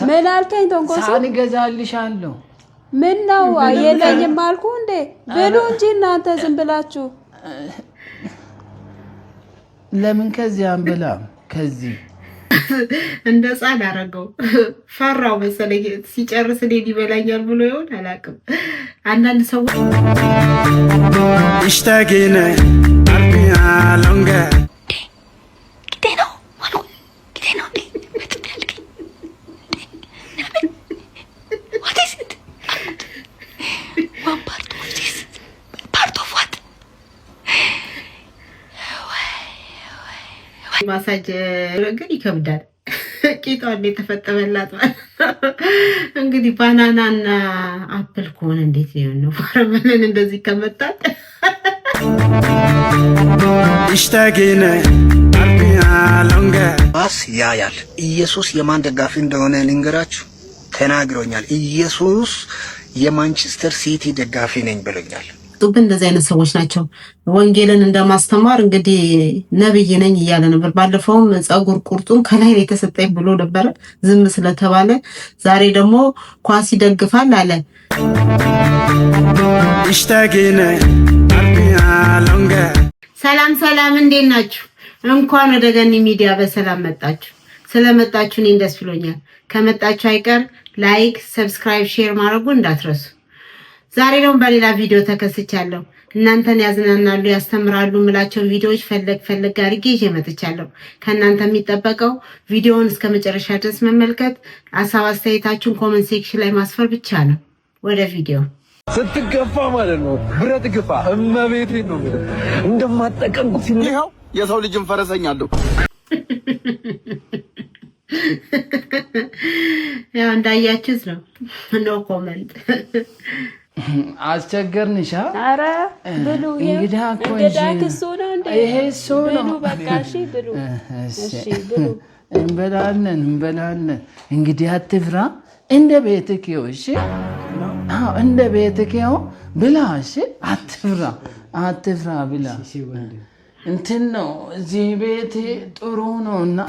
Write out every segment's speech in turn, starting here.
ምን አልከኝ? ተንኮሱ ሳህን እገዛልሻለሁ። ምን ነው የለኝም አልኩ እንዴ? ብሉ እንጂ እናንተ ዝም ብላችሁ። ለምን ከዚህ አንበላም? ከዚህ እንደ ሕፃን አደረገው። ፈራው መሰለኝ፣ ሲጨርስ እኔን ይበላኛል ብሎ ይሆን አላውቅም። አንዳንድ ሰዎች Ishtakine longa. ጊዜ ነው አልኩ። ጊዜ ነው እንዴ? በጥም ያልከኝ ለምን? What is it? One part of this, part of what? ማሳጅ ግን ይከብዳል። ቂጧን የተፈጠበላት ማለት ነው። እንግዲህ banana ና apple ከሆነ እንዴት ሊሆን ነው? Watermelon እንደዚህ ከመጣል Ishtakine longa. ኳስ ያያል። ኢየሱስ የማን ደጋፊ እንደሆነ ልንገራችሁ፣ ተናግሮኛል። ኢየሱስ የማንቸስተር ሲቲ ደጋፊ ነኝ ብሎኛል። ግን እንደዚህ አይነት ሰዎች ናቸው። ወንጌልን እንደማስተማር እንግዲህ ነብይ ነኝ እያለ ነበር። ባለፈውም ጸጉር ቁርጡን ከላይ ነው የተሰጠኝ ብሎ ነበረ ዝም ስለተባለ፣ ዛሬ ደግሞ ኳስ ይደግፋል አለ። Ishtakine longa. ሰላም ሰላም፣ እንዴት ናችሁ? እንኳን ወደ ገኒ ሚዲያ በሰላም መጣችሁ። ስለመጣችሁ እኔን ደስ ብሎኛል። ከመጣችሁ አይቀር like፣ subscribe፣ share ማድረጉ እንዳትረሱ። ዛሬ ደግሞ በሌላ ቪዲዮ ተከስቻለሁ። እናንተን ያዝናናሉ፣ ያስተምራሉ የምላቸውን ቪዲዮዎች ፈለግ ፈለግ አድርጌ ይዤ መጥቻለሁ። ከእናንተ የሚጠበቀው ቪዲዮውን እስከ መጨረሻ ድረስ መመልከት፣ ሀሳብ አስተያየታችሁን comment section ላይ ማስፈር ብቻ ነው። ወደ ቪዲዮ። ስትገፋ ማለት ነው። ብረት ግፋ፣ እመቤቴ ነው እንደማጠቀም ሲል ይኸው የሰው ልጅን ፈረሰኛ አለው። ያው እንዳያችሁት ነው። No comment። አስቸገርንሻ። ኧረ ብሉ። እንግዳ እኮ እንግዳ እንጂ። ክሱ ነው እንዴ? ይሄ እሱ ነው። ብሉ በቃ፣ እሺ ብሉ። እሺ ብሉ። እንበላለን እንበላለን። እንግዲህ አትፍራ፣ እንደ ቤትህ ይኸው። እሺ፣ አዎ፣ እንደ ቤትህ ይኸው፣ ብላ። እሺ፣ አትፍራ አትፍራ፣ ብላ። እንትን ነው፣ እዚህ ቤት ጥሩ ነው እና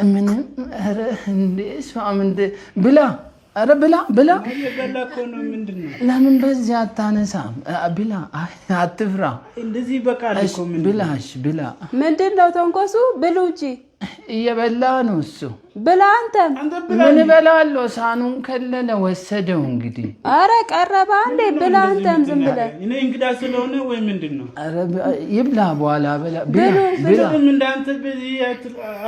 ምንም፣ ኧረ እንዴ እሷም እንደ ብላ፣ ኧረ ብላ ብላ። እየበላ እኮ ነው። ምንድን ነው? ለምን በዚህ አታነሳም? ብላ፣ አትፍራ። እንደዚህ ይበቃል እኮ፣ ምንድን ብላ ነው? እሺ ብላ። ምንድን ነው ተንኮሱ? ብሉ እንጂ። እየበላ ነው እሱ። ብላ አንተም። አንተ ብላ። ምን እበላለሁ? ሳኑን ከለለ ወሰደው እንግዲህ። አረ ቀረበ አንዴ፣ ብላ አንተም ዝም ብለህ። እኔ እንግዳ ስለሆነ ወይ ምንድን ነው? ኧረ ይብላ፣ በኋላ ብላ ብላ። ብሉ። ብላ። ምንም እንዳንተ በዚህ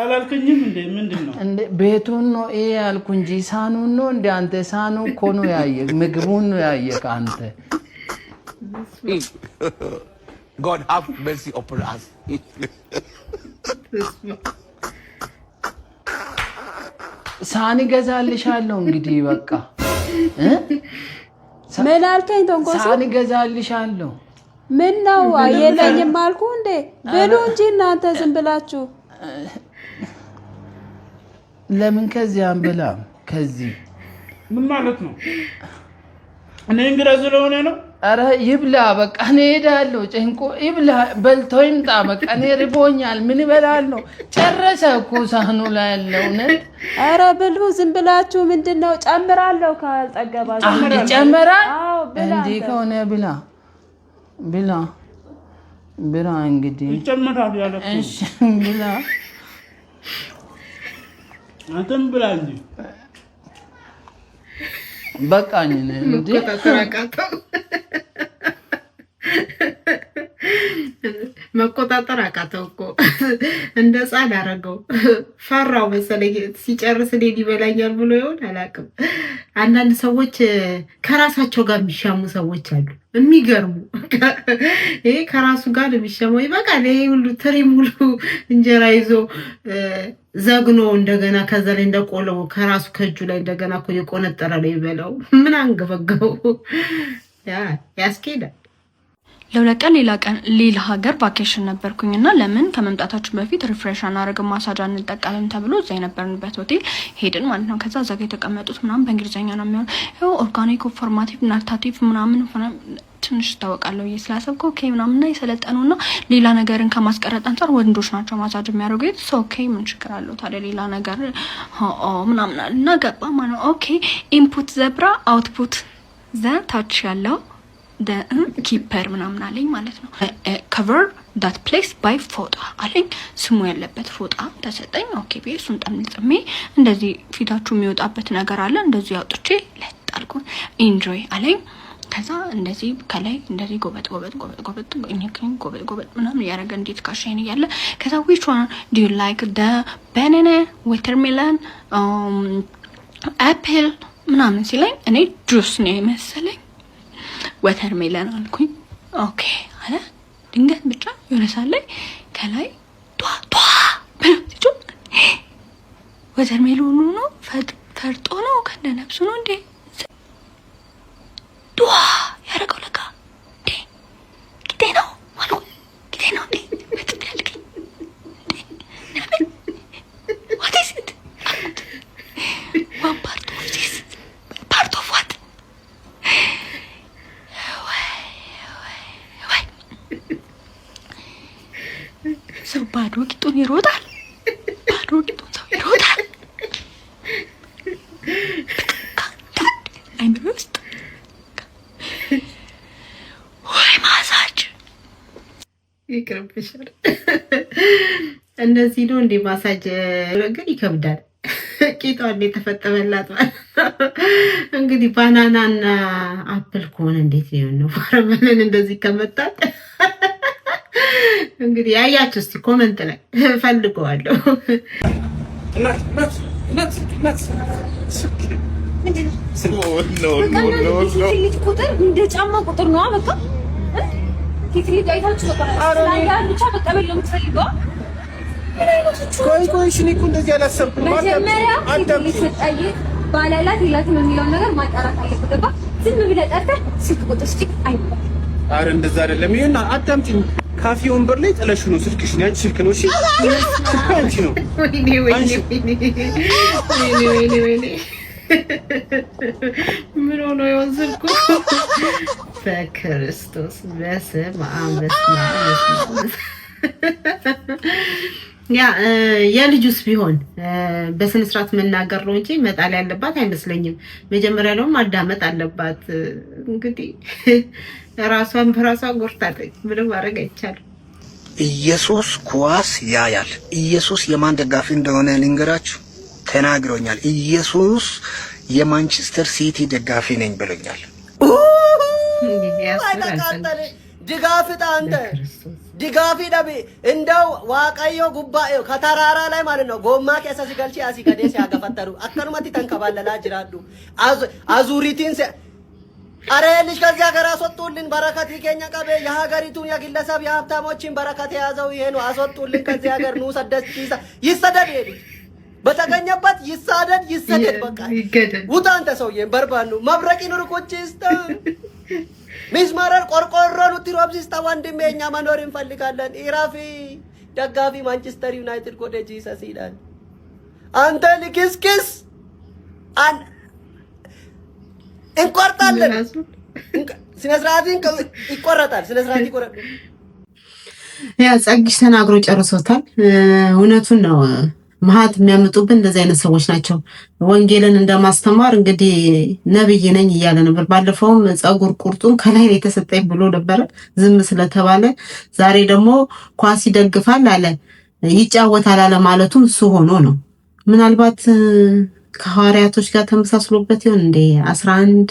አላልከኝም እንዴ? ምንድን ነው? እንደ ቤቱን ነው ይሄ ያልኩ እንጂ ሳኑን ነው እንደ? አንተ ሳኑ እኮ ነው ያየህ፣ ምግቡን ነው ያየህ አንተ። God have mercy upon us. ሳህን እገዛልሻለሁ እንግዲህ በቃ እ? ምን አልከኝ? ተንኮሱ ሳህን እገዛልሻለሁ። ምን ነው የለኝም አልኩ እንዴ? ብሉ እንጂ እናንተ ዝም ብላችሁ። ለምን ከዚህ አንበላም? ከዚህ ምን ማለት ነው? እኔ እንግዳ ስለሆነ ነው። ኧረ ይብላ በቃ፣ እኔ እሄዳለሁ። ጭንቆ ይብላ፣ በልቶ ይምጣ በቃ። እኔ ርቦኛል። ምን እበላለሁ? ጨረሰ እኮ ሳህኑ ላይ ያለው፣ እውነት። ኧረ ብሉ ዝም ብላችሁ። ምንድን ነው? ጨምራለሁ ካልጠገባችሁ። ይጨመራል። አዎ ብላ። እንዲህ አንተ። ከሆነ ብላ ብላ ብላ እንግዲህ። ይጨመራል ያለ እኮ ነው። እሺ ብላ። አንተም ብላ እንጂ። በቃኝ እኔ እንዴ። መቆጣጠር አቃተው። መቆጣጠር አቃተው እኮ፣ እንደ ሕፃን አደረገው። ፈራው መሰለኝ፣ ሲጨርስ እኔን ይበላኛል ብሎ ይሆን አላውቅም። አንዳንድ ሰዎች ከራሳቸው ጋር የሚሻሙ ሰዎች አሉ። የሚገርሙ፣ ይሄ ከራሱ ጋር ነው የሚሻማው። ይበቃል። ይሄ ሁሉ ትሪ ሙሉ እንጀራ ይዞ ዘግኖ እንደገና ከዛ ላይ እንደቆለው ከራሱ ከእጁ ላይ እንደገና እኮ የቆነጠረ ነው ይበላው። ምን አንገበገበው? ያስኬዳል። ለ2 ቀን ሌላ ቀን ሌላ ሀገር vacation ነበርኩኝ እና ለምን ከመምጣታችን በፊት refresh አናደርግም፣ ማሳጅ አንጠቀምም ተብሎ እዛ የነበርንበት ሆቴል ሄድን ማለት ነው። ከዛ እዛ ጋ የተቀመጡት ምናምን በእንግሊዝኛ ነው የሚሆን፣ organic formative narrative ምናምን። ትንሽ እታወቃለሁ ብዬ ስላሰብኩ okay ምናምንና የሰለጠኑና ሌላ ነገርን ከማስቀረጥ አንጻር ወንዶች ናቸው ማሳጅ የሚያደርጉት። So okay፣ ምን ችግር አለው ታዲያ፣ ሌላ ነገር ምናምን እና ገባ ማለት ነው። Okay, input the bra, output the ታች ያለው keeper ምናምን አለኝ ማለት ነው። Cover that place by ፎጣ አለኝ። ስሙ ያለበት ፎጣ ተሰጠኝ። Okay ብዬ እሱን ጠምጥሜ እንደዚህ ፊታችሁ የሚወጣበት ነገር አለ። እንደዚህ አውጥቼ ለጥ አልኩ። Enjoy አለኝ። ከዛ እንደዚህ ከላይ እንደዚህ ጎበጥ ጎበጥ ጎበጥ ጎበጥ ጎበጥ ጎበጥ ምናምን እያደረገ እንዴት ካሻይን እያለ ከዛ "Which one do you like, the banana, watermelon, apple?" ምናምን ሲለኝ እኔ ጁስ ነው የመሰለኝ፣ watermelon አልኩኝ። Okay አለ። ድንገት ብቻ የሆነ ሰዓት ላይ ከላይ ጧ ጧ ብሎ ሲጮህ watermelon ኑ ነው ፈርጦ ነው ከነ ነፍሱ ነው እንዴ ጧ ያደረገው? ለካ እንዴ ጊዜ ነው አልኩ። ጊዜ ነው እንዴ በጥፍ ያልከኝ እንዴ? What is it? One part of this, part of what? ወይ ወይ፣ ሰው ባዶ ቂጡን ይሮጣል። ባዶ ቂጡን ሰው ይሮጣል። አይምሮ ውስጥ ወይ ማሳጅ። ይቅርብሻል። እንደዚህ ነው እንዴ ማሳጅ? ግን ይከብዳል። ቂጧ እንዴ የተፈጠበላት ማለት ነው። እንግዲህ banana ና apple ከሆነ እንዴት ሊሆን ነው? Watermelon እንደዚህ ከመጣት እንግዲህ ያያችሁ እስቲ comment ላይ ፈልገዋለሁ። እናት፣ እናት፣ እናት፣ እናት! ሴት ልጅ ቁጥር እንደ ጫማ ቁጥር ነው። በቃ ሴት ልጅ አይታችሁ በቃ ስላያት ብቻ መቀበል ነው የምትፈልገው። ምን አይነቶቹ? ቆይ ቆይ፣ እሺ፣ እኔ እኮ እንደዚህ አላሰብኩም። መጀመሪያ ሴት ልጅ ስትጠይቅ ባል አላት የላትም የሚለውን ነገር ማጣራት አለበት። ገባ? ዝም ብለህ ጠርተህ ስልክ ቁጥር ስጪኝ አይባልም። አረ እንደዛ አይደለም። ይሄን አዳምጪኝ። ካፌ ወንበር ላይ ጥለሽው ነው ስልክሽን። ያንቺ ስልክ ነው። እሺ፣ ስልክ ያንቺ ነው። ወይኔ ወይኔ ወይኔ ወይኔ ወይኔ ወይኔ፣ ምን ሆኖ ይሆን ስልኩ? በክርስቶስ፣ በስመ አብ፣ በስመ አብ፣ በስመ አብ። ያ የልጁስ ቢሆን በስነ ስርዓት መናገር ነው እንጂ መጣል ያለባት አይመስለኝም። መጀመሪያ ደግሞ ማዳመጥ አለባት። እንግዲህ ራሷን በራሷ ጎርታለች። ምንም ማድረግ አይቻልም። ኢየሱስ ኳስ ያያል። ኢየሱስ የማን ደጋፊ እንደሆነ ልንገራችሁ፣ ተናግሮኛል። ኢየሱስ የማንቸስተር ሲቲ ደጋፊ ነኝ ብሎኛል። ድጋፍ አንተ ድጋፊ dhabi እንደው Waaqayyo gubbaa ከተራራ ላይ ማለት ነው ጎማ keessa si galchee asii gadee si haa akkanumatti ተንከባለላ jiraadhu አዙሪቲን አረ ልጅ ከዚህ ሀገር አስወጡልን። በረከት keenya qabe የሀገሪቱን የግለሰብ የሀብታሞችን በረከት የያዘው ይሄ ነው። አስወጡልን ከዚህ ሀገር። ኑ ሰደድ ይሰደድ፣ ይሄ ልጅ በተገኘበት ይሳደድ፣ ይሰደድ። በቃ ውጣ አንተ ሰውዬ። በርባኑ መብረቂን rukuchista ሚስማረር ቆርቆሮ nutti roobsista ወንድሜ፣ እኛ መኖር እንፈልጋለን። ኢራፊ ደጋፊ ማንቸስተር ዩናይትድ ጎደ Jesus ይላል። አንተ ልክስክስ፣ እንቆርጣለን። ስነ ስርዓትን ይቆረጣል። ስነ ስርዓት ይቆረጥ። ያ ጸግሽ ተናግሮ ጨርሶታል። እውነቱን ነው። መሀት የሚያመጡብን እንደዚህ አይነት ሰዎች ናቸው። ወንጌልን እንደማስተማር እንግዲህ ነብይ ነኝ እያለ ነበር። ባለፈውም ጸጉር ቁርጡን ከላይ ነው የተሰጠኝ ብሎ ነበረ ዝም ስለተባለ፣ ዛሬ ደግሞ ኳስ ይደግፋል አለ፣ ይጫወታል አለ ማለቱም እሱ ሆኖ ነው። ምናልባት ከሐዋርያቶች ጋር ተመሳስሎበት ይሆን እንዴ? 11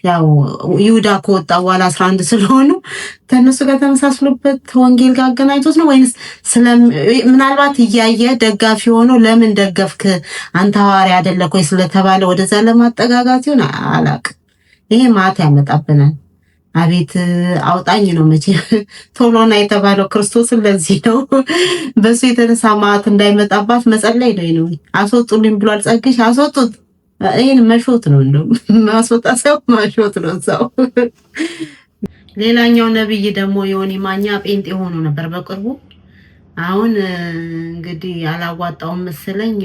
ያው ይሁዳ ከወጣ በኋላ 11 ስለሆኑ ከእነሱ ጋር ተመሳስሎበት ወንጌል ጋር አገናኝቶት ነው ወይንስ ምናልባት እያየ ደጋፊ ሆኖ ለምን ደገፍክ አንተ ሐዋርያ አይደለህ ወይ ስለተባለ ወደዛ ለማጠጋጋት ይሆን? አላቅም። ይሄ ማት ያመጣብናል። አቤት አውጣኝ ነው መቼ ቶሎና የተባለው ክርስቶስን ለዚህ ነው። በሱ የተነሳ ማት እንዳይመጣባት መጸለይ ነው። አስወጡልኝ ብሏል ጸግሽ፣ አስወጡት። ይሄን መሾት ነው፣ እንደው ማስወጣት ሳይሆን ማሾት ነው ሰው። ሌላኛው ነብይ ደግሞ ዮኒ ማኛ ጴንጤ ሆኖ ነበር በቅርቡ። አሁን እንግዲህ አላዋጣውም መሰለኝ፣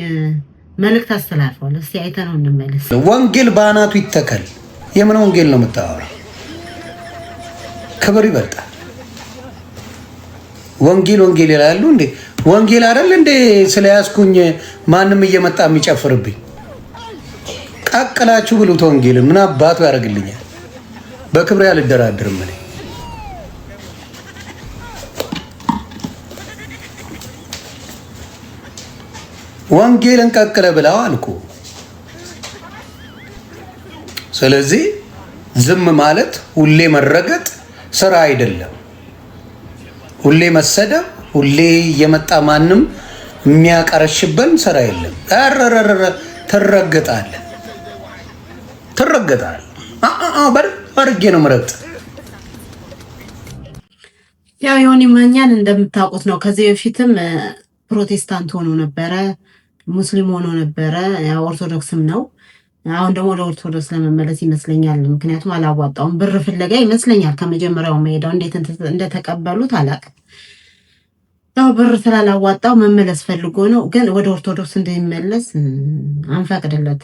መልእክት አስተላልፈዋል። እስቲ አይተነው እንመለስ። ወንጌል በአናቱ ይተከል። የምን ወንጌል ነው የምታወራው? ክብር ይበልጣል። ወንጌል ወንጌል ይላሉ እንዴ? ወንጌል አይደል እንዴ? ስለያዝኩኝ ማንም እየመጣ የሚጨፍርብኝ። ቀቅላችሁ ብሉት። ወንጌል ምን አባቱ ያደርግልኛል? በክብሬ አልደራደርም እኔ። ወንጌልን ቀቅለ ብላው አልኩ። ስለዚህ ዝም ማለት ሁሌ መረገጥ ስራ አይደለም። ሁሌ መሰደብ፣ ሁሌ እየመጣ ማንም የሚያቀረሽብን ስራ የለም። ረረረረ ትረገጣለህ፣ ትረገጣለህ። በደንብ አድርጌ ነው ምረጥ። ያው ዮኒ ማኛን እንደምታውቁት ነው። ከዚህ በፊትም ፕሮቴስታንት ሆኖ ነበረ፣ ሙስሊም ሆኖ ነበረ፣ ያው ኦርቶዶክስም ነው። አሁን ደግሞ ወደ ኦርቶዶክስ ለመመለስ ይመስለኛል። ምክንያቱም አላዋጣውም፣ ብር ፍለጋ ይመስለኛል። ከመጀመሪያው መሄዳው እንዴት እንደተቀበሉት አላውቅም። ያው ብር ስላላዋጣው መመለስ ፈልጎ ነው። ግን ወደ ኦርቶዶክስ እንደሚመለስ አንፈቅድለት።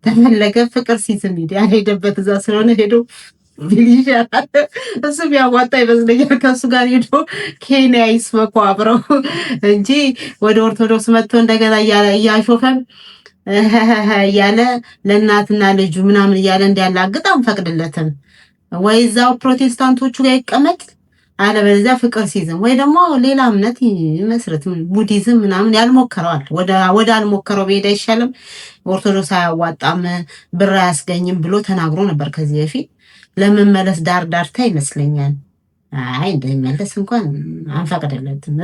ተፈለገ ፍቅር ሲዝም ሂድ ያልሄደበት እዛ ስለሆነ ሄዶ ቢል ይሻላል። እሱ ቢያዋጣ ይመስለኛል። ከእሱ ጋር ሄዶ ኬንያ ይስበኩ አብረው እንጂ ወደ ኦርቶዶክስ መጥቶ እንደገና እያሾፈን እያለ ለእናትና ልጁ ምናምን እያለ እንዲያላግጥ አንፈቅድለትም። ወይ እዛው ፕሮቴስታንቶቹ ጋር ይቀመጥ፣ አለበለዚያ ፍቅር ሲዝም ወይ ደግሞ ሌላ እምነት ይመስረት፣ ቡዲዝም ምናምን ያልሞከረዋል። ወደ አልሞከረው ብሄድ አይሻልም? ኦርቶዶክስ አያዋጣም፣ ብር አያስገኝም ብሎ ተናግሮ ነበር ከዚህ በፊት። ለመመለስ ዳር ዳርታ ይመስለኛል። አይ እንደሚመለስ እንኳን አንፈቅድለትም።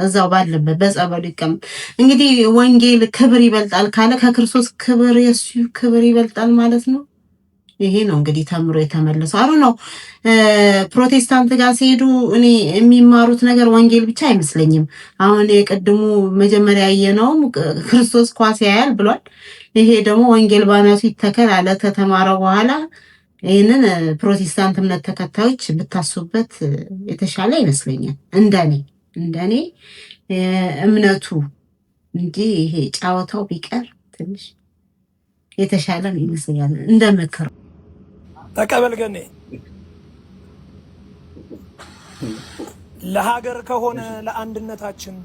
እዛው ባለበት በጸበሉ ይቀመጥ። እንግዲህ ወንጌል ክብር ይበልጣል ካለ ከክርስቶስ ክብር የሱ ክብር ይበልጣል ማለት ነው። ይሄ ነው እንግዲህ ተምሮ የተመለሰው። አሩ ነው ፕሮቴስታንት ጋር ሲሄዱ እኔ የሚማሩት ነገር ወንጌል ብቻ አይመስለኝም። አሁን የቅድሙ መጀመሪያ ያየነውም ክርስቶስ ኳስ ያያል ብሏል። ይሄ ደግሞ ወንጌል ባናቱ ይተከል አለ ከተማረው በኋላ። ይህንን ፕሮቴስታንት እምነት ተከታዮች ብታስቡበት የተሻለ ይመስለኛል። እንደኔ እምነቱ እንጂ ይሄ ጫወታው ቢቀር ትንሽ የተሻለ ይመስለኛል እንደ ምክር። ተቀበል ገኔ። ለሀገር ከሆነ ለአንድነታችን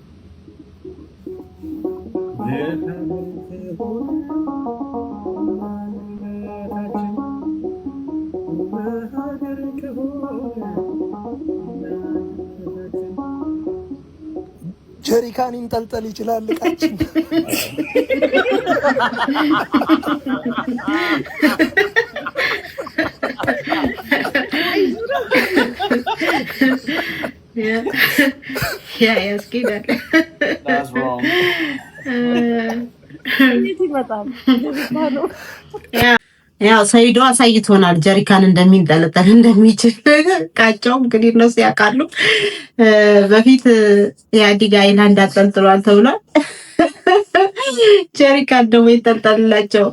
ጀሪካን ይንጠልጠል ይችላል እቃችን። ያ ያስኬዳል። ይመጣል። ያው ሰይዶ አሳይቶናል ጀሪካን እንደሚንጠለጠል እንደሚችል። ቃቸው እንግዲህ እነሱ ያውቃሉ። በፊት የአዲግ አይላንድ አጠልጥሏል ተብሏል። ጀሪካን ደግሞ ይንጠልጠልላቸው።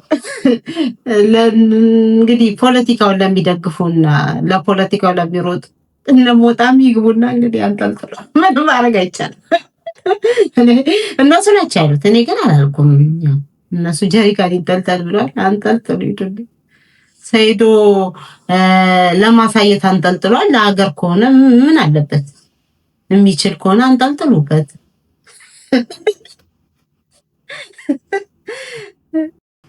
እንግዲህ ፖለቲካውን ለሚደግፉና ለፖለቲካው ለሚሮጡ እነ ሞጣም ይግቡና እንግዲህ አንጠልጥሏል። ምንም ማድረግ አይቻልም። እነሱ ናቸው ያሉት፣ እኔ ግን አላልኩም። እነሱ ጀሪካን ይንጠልጠል ብሏል። አንጠልጥሉ ሂዱልኝ። ሰይዶ ለማሳየት አንጠልጥሏል። ለሀገር ከሆነ ምን አለበት? የሚችል ከሆነ አንጠልጥሉበት።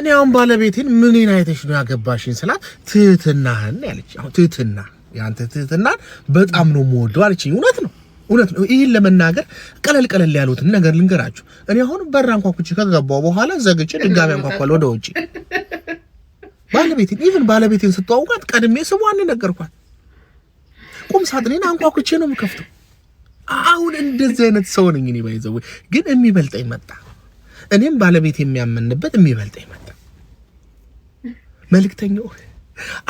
እኔ አሁን ባለቤቴን ምኔን አይተሽ ነው ያገባሽኝ ስላት ትህትናህን ያለች። አሁን ትህትና የአንተ ትህትናን በጣም ነው የምወደው አለችኝ። እውነት ነው፣ እውነት ነው። ይህን ለመናገር ቀለል ቀለል ያሉትን ነገር ልንገራችሁ። እኔ አሁን በር አንኳኩቼ ከገባሁ በኋላ ዘግቼ ድጋሚ አንኳኳለሁ ወደ ውጭ። ባለቤቴን even ባለቤቴን ስተዋውቃት ቀድሜ ስሟን ነገርኳት። ቁም ሳጥኔን አንኳኩቼ ነው የምከፍተው። አሁን እንደዚህ አይነት ሰው ነኝ እኔ። By the way ግን የሚበልጠኝ መጣ። እኔም ባለቤት የሚያመንበት የሚበልጠኝ መጣ። መልእክተኛው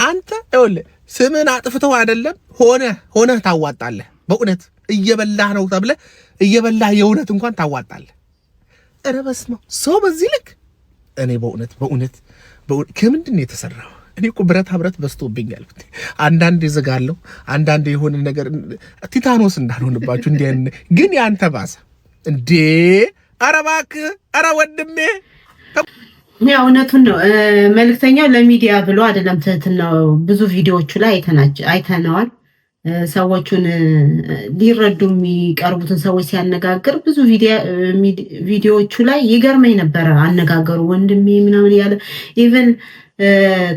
አንተ ይኸውልህ ስምህን አጥፍተው አይደለም ሆነ ሆነህ ታዋጣለህ። በእውነት እየበላህ ነው ተብለህ እየበላህ የእውነት እንኳን ታዋጣለህ። ኧረ በስመ አብ ሰው በዚህ ልክ እኔ በእውነት በእውነት ከምንድን ነው የተሰራው? እኔ እኮ ብረታ ብረት በዝቶብኛል። አንዳንዴ ዝጋለሁ፣ አንዳንዴ የሆነ ነገር ቲታኖስ እንዳልሆንባችሁ እንዲህ ግን ያንተ ባሰ እንዴ! ኧረ እባክህ፣ ኧረ ወንድሜ። ያው እውነቱን ነው። መልእክተኛው ለሚዲያ ብሎ አይደለም ትህትናው። ብዙ ቪዲዮዎቹ ላይ አይተነዋል። ሰዎቹን ሊረዱ የሚቀርቡትን ሰዎች ሲያነጋግር ብዙ ቪዲዮዎቹ ላይ ይገርመኝ ነበረ አነጋገሩ። ወንድሜ ምናምን እያለ even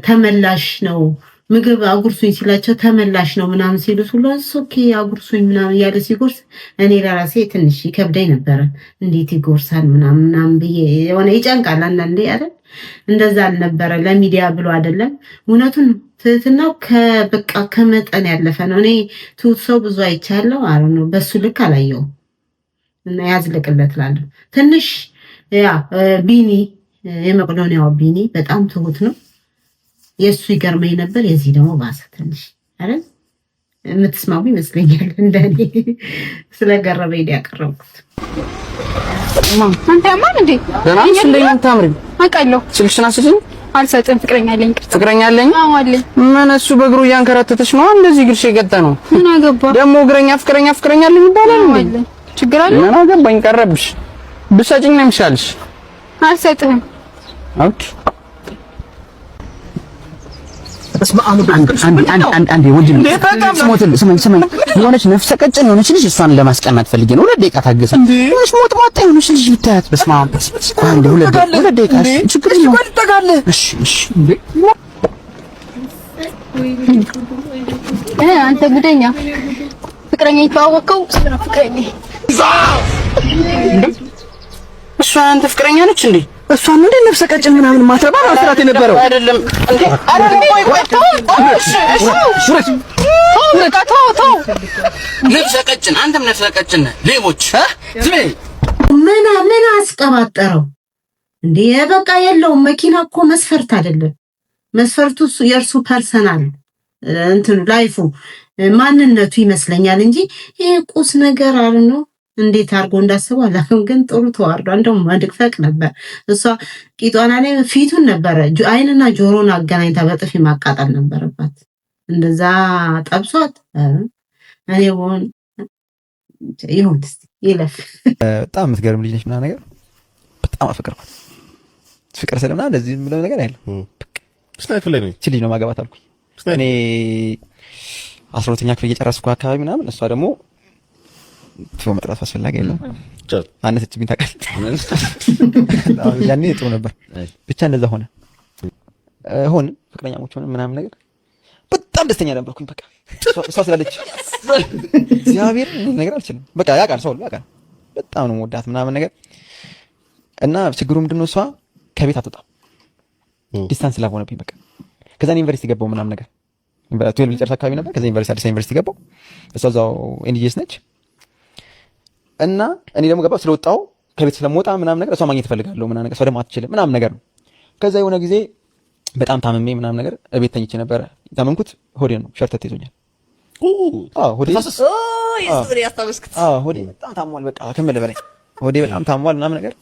ተመላሽ ነው፣ ምግብ አጉርሱኝ ሲላቸው ተመላሽ ነው ምናምን ሲሉት ሁሉ okay አጉርሱኝ ምናምን እያለ ሲጎርስ እኔ ለራሴ ትንሽ ይከብደኝ ነበረ። እንዴት ይጎርሳል ምናምን ምናምን ብዬ የሆነ ይጨንቃል አንዳንዴ አይደል? እንደዛ አልነበረ። ለሚዲያ ብሎ አይደለም። እውነቱን ትህትናው በቃ ከመጠን ያለፈ ነው። እኔ ትሁት ሰው ብዙ አይቻለሁ። አረ ነው በሱ ልክ አላየውም። እና ያዝልቅለት እላለሁ። ትንሽ ያ ቢኒ፣ የመቄዶንያው ቢኒ በጣም ትሁት ነው። የእሱ ይገርመኝ ነበር። የዚህ ደግሞ ባሰ ትንሽ አይደል? የምትስማሙ ይመስለኛል። እንደኔ ስለገረመኝ ነው ያቀረብኩት። አንተ ያማል እንዴ? ደህና ነሽ? እንዴት ነው የምታምሪው? አውቃለሁ። ስልክሽን አስጪኝ። አልሰጥም። ፍቅረኛ አለኝ። ይቅርታ። ፍቅረኛ አለኝ? አዎ አለኝ። ምን እሱ በእግሩ እያንከራተተሽ ነው እንደዚህ እግርሽ የገጠ ነው? ምን አገባ? ደግሞ እግረኛ ፍቅረኛ ፍቅረኛ አለኝ ይባላል እንዴ? ችግር አለ? ምን አገባኝ? ቀረብሽ። ብትሰጪኝ ነው የሚሻልሽ። አልሰጥህም። Okay። አንዴ ወንድም ስሞትልህ፣ ስማኝ ስማኝ፣ የሆነች ነፍሰ ቀጭን የሆነች ልጅ እሷን ለማስቀናት ፈልጌ ነው። 2 ደቂቃ ታገሰ። የሆነች ሞጥሟጣ የሆነች ልጅ ብታያት፣ በስመ አብ። አንዴ 2 ደቂቃ ችግር የለውም። እሺ እሺ። አንተ ጉደኛ፣ ፍቅረኛ የተዋወቅከው እሱ ነው ፍቅረኛ። እሷ አንተ ፍቅረኛ ነች እንዴ? እሷን እንደ ነፍሰ ቀጭን ምናምን ማትረባ ማስራት የነበረው አይደለም እንዴ? አይደለም። ቆይ ቆይ፣ ተው፣ እሺ እሺ፣ ተው በቃ ተው ተው። ነፍሰ ቀጭን፣ አንተም ነፍሰ ቀጭን ነህ። ሌቦች ዝም በይ። ምን ምን አስቀባጠረው እንዴ? በቃ የለውም። መኪና እኮ መስፈርት አይደለም። መስፈርቱ እሱ የእርሱ personal እንትኑ life ኡ ማንነቱ ይመስለኛል እንጂ ይሄ ቁስ ነገር አለ ነው። እንዴት አድርጎ እንዳስበው አላውቅም፣ ግን ጥሩ ተዋርዷል። እንደውም መድፈቅ ነበር። እሷ ቂጧና ላይ ፊቱን ነበረ አይንና ጆሮን አገናኝታ በጥፊ ማቃጠል ነበረባት። እንደዛ ጠብሷት እኔ ብሆን ይሁን እስኪ ይለፍ። በጣም የምትገርም ልጅ ነች ምናምን ነገር፣ በጣም አፈቀርኳት። ፍቅር ስለምና እንደዚህ የምለው ነገር አይደለም። ስናይፍ ላይ ነው። እቺ ልጅ ነው ማገባት አልኩኝ። እኔ 12ኛ ክፍል እየጨረስኩ አካባቢ ምናምን፣ እሷ ደግሞ መጥራት አስፈላጊ የለም፣ አነሰችብኝ ታውቃለህ። ያኔ ጥሩ ነበር። ብቻ እንደዛ ሆነ ሆን ፍቅረኛሞች ሆነ ምናምን ነገር፣ በጣም ደስተኛ ነበርኩኝ። በቃ እሷ ስላለች እግዚአብሔር ነገር አልችልም። በቃ ያውቃል፣ ሰው ያውቃል። በጣም ነው የምወዳት ምናምን ነገር። እና ችግሩ ምንድነው? እሷ ከቤት አትወጣም። Distance love ሆነብኝ በቃ። ከዛ ዩኒቨርሲቲ ገባው ምናምን ነገር፣ 12 ልጨርስ አካባቢ ነበር። ከዛ ዩኒቨርሲቲ፣ አዲስ ዩኒቨርሲቲ ገባው። እሷ እዛው NGS ነች። እና እኔ ደግሞ ገባው ስለወጣው ከቤት ስለምወጣ ምናምን ነገር እሷ ማግኘት እፈልጋለሁ ምናምን ነገር፣ እሷ ደግሞ አትችልም ምናምን ነገር ነው። ከዛ የሆነ ጊዜ በጣም ታምሜ ምናምን ነገር እቤት ተኝቼ ነበረ። ታመምኩት ሆዴ ነው፣ ሸርተት ይዞኛል። አዎ ሆዴ፣ አዎ ሆዴ በጣም ታሟል። በቃ ከምልህ በላይ ሆዴ በጣም ታሟል ምናምን ነገር፣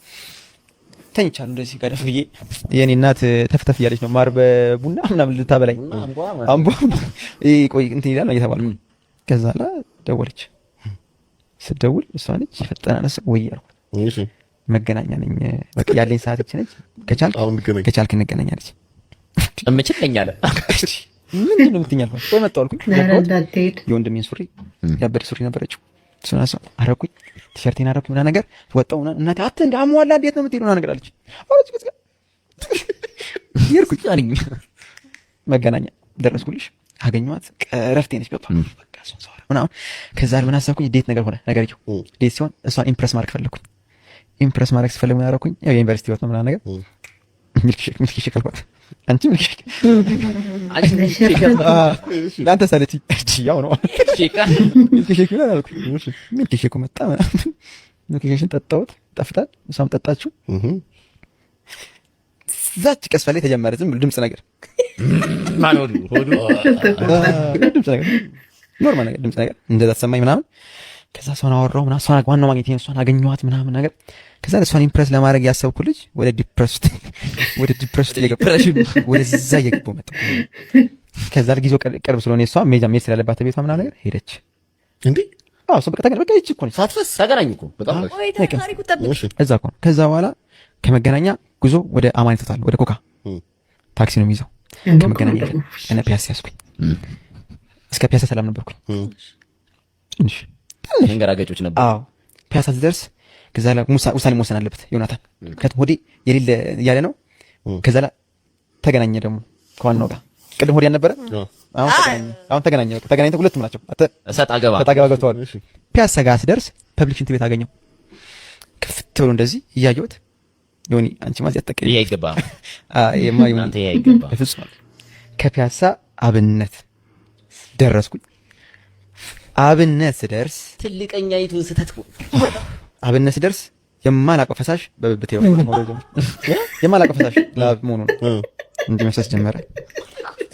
ተኝቻለሁ እንደዚህ ጋደም ብዬ። የኔ እናት ተፍተፍ እያለች ነው ማር በቡና ምናምን ልታበላኝ፣ አምቦ ቆይ እንትን ይላል እየተባልኩ። ከዛ ላ ደወለች። ስደውል እሷ ነች። ፈጠና አነሳ። ወይ አልኳት። መገናኛ ነኝ፣ በቃ ያለኝ ሰዓት ይቺ ነች፣ ከቻልክ እንገናኝ አለች። እምችለኝ አለ። ምንድን ነው የምትይኝ አልኳት። ቆይ መጣሁ አልኩኝ። የወንድሜን ሱሪ፣ ያበደ ሱሪ ነበረችው፣ እሱን አረኩኝ፣ ቲሸርቴን አረኩኝ ምናምን ነገር፣ ወጣሁ። እናቴ አት እንደ አሟላ እንዴት ነው የምትሄደው ምናምን ነገር አለች። ሄድኩኝ፣ መገናኛ ደረስኩልሽ፣ አገኘኋት። እረፍቴ ነች ገባ በቃ እሷን ሳወራ ምናምን። ከዛ ምን አሰብኩኝ፣ date ነገር ሆነ ነገርየው። Date ሲሆን እሷን impress ማድረግ ፈለግኩኝ። Impress ማድረግ ስፈልግ ምን አደረኩኝ? ያው የዩኒቨርሲቲ ህይወት ነው ምናምን ነገር፣ milkshake milkshake አልኳት። አንቺ milkshake ለአንተ ሳለችኝ ያው ነው milkshake ይላል አልኩኝ። Milkshake ኡ መጣ ምናምን፣ milkshake ን ጠጣሁት፣ ጠፍታል። እሷም ጠጣችው። እዛች ቀስፈ ላይ ተጀመረ ዝም ብሎ ድምፅ ነገር፣ ድምፅ ነገር፣ normal ነገር፣ ድምፅ ነገር እንደዛ ተሰማኝ ምናምን። ከዛ እሷን አወራሁ ምናምን፣ እሷን ዋናው ማግኘት እሷን አገኘኋት ምናምን ነገር። ከዛ እሷን impress ለማድረግ ያሰብኩ ልጅ ወደ depress ውስጥ ወደዛ እየገባሁ መጣሁ። ከዛ ጊዜው ቅርብ ስለሆነ እሷ ሜጃ መሄድ ስላለባት ቤቷ ምናምን ነገር ሄደች። እንዴ? አዎ እሷ በቃ ተገናኝ፣ በቃ ይቺ እኮ ነች። ሳትፈስ ተገናኝ እኮ በጣም እዛ እኮ ነው። ከዛ በኋላ ከመገናኛ ጉዞ ወደ አማኒ ቶታል፣ ወደ ኮካ ታክሲ ነው የሚይዘው። ከመገናኛ እነ ፒያሳ ያዝኩኝ። እስከ ፒያሳ ሰላም ነበርኩኝ። ትንሽ መንገራገጮች ነበር። አዎ፣ ፒያሳ ስደርስ ከዛ ላይ ውሳኔ መወሰን አለበት ዮናታን። ምክንያቱም ሆዴ የሌለ እያለ ነው። ከዛ ላይ ተገናኘ ደግሞ ከዋናው ጋር። ቅድም ሆዴ አልነበረ፣ አሁን ተገናኘ። አሁን ተገናኘ። በቃ ተገናኝተው ሁለቱም ናቸው። እሰጥ አገባ። እሰጥ አገባ ገብተዋል። ፒያሳ ጋር ስደርስ public ሽንት ቤት አገኘው። ክፍት ብሎ እንደዚህ እያየሁት፣ ዮኒ አንቺ ማዚ አትጠቀሚ። ይሄ አይገባም። ይሄማ ይሁን። አንተ ይሄ አይገባም። በፍጹም። ከፒያሳ አብነት ደረስኩኝ። አብነት ስደርስ ትልቀኛይቱን ስህተት። አብነት ስደርስ የማላውቀው ፈሳሽ በብብቴ መውረድ ጀመረ። የማላውቀው ፈሳሽ ላብ መሆኑ ነው። እንዲህ መፍሰስ ጀመረ።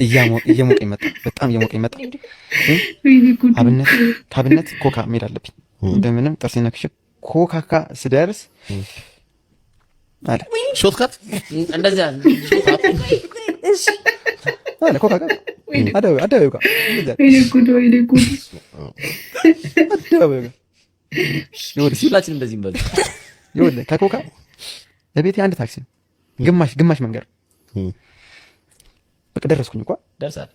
እየሞቀኝ መጣ። በጣም እየሞቀኝ መጣ። አብነት፣ ከአብነት ኮካ መሄድ አለብኝ። እንደምንም ጥርሴን ነክሼ ኮካካ ስደርስ አለ Shortcut። እንደዚያ። አለ ኮካ ጋር አደባባዩ ጋር እንደዚያ። ወይኔ ጉድ፣ ወይኔ ጉድ። አደባባዩ ጋር ይኸውልህ። ሁላችንም እንደዚህ እንበል። ይኸውልህ፣ ከኮካ ለቤቴ አንድ ታክሲ ነው፣ ግማሽ ግማሽ መንገድ። በቃ ደረስኩኝ እኮ። ደርሳል።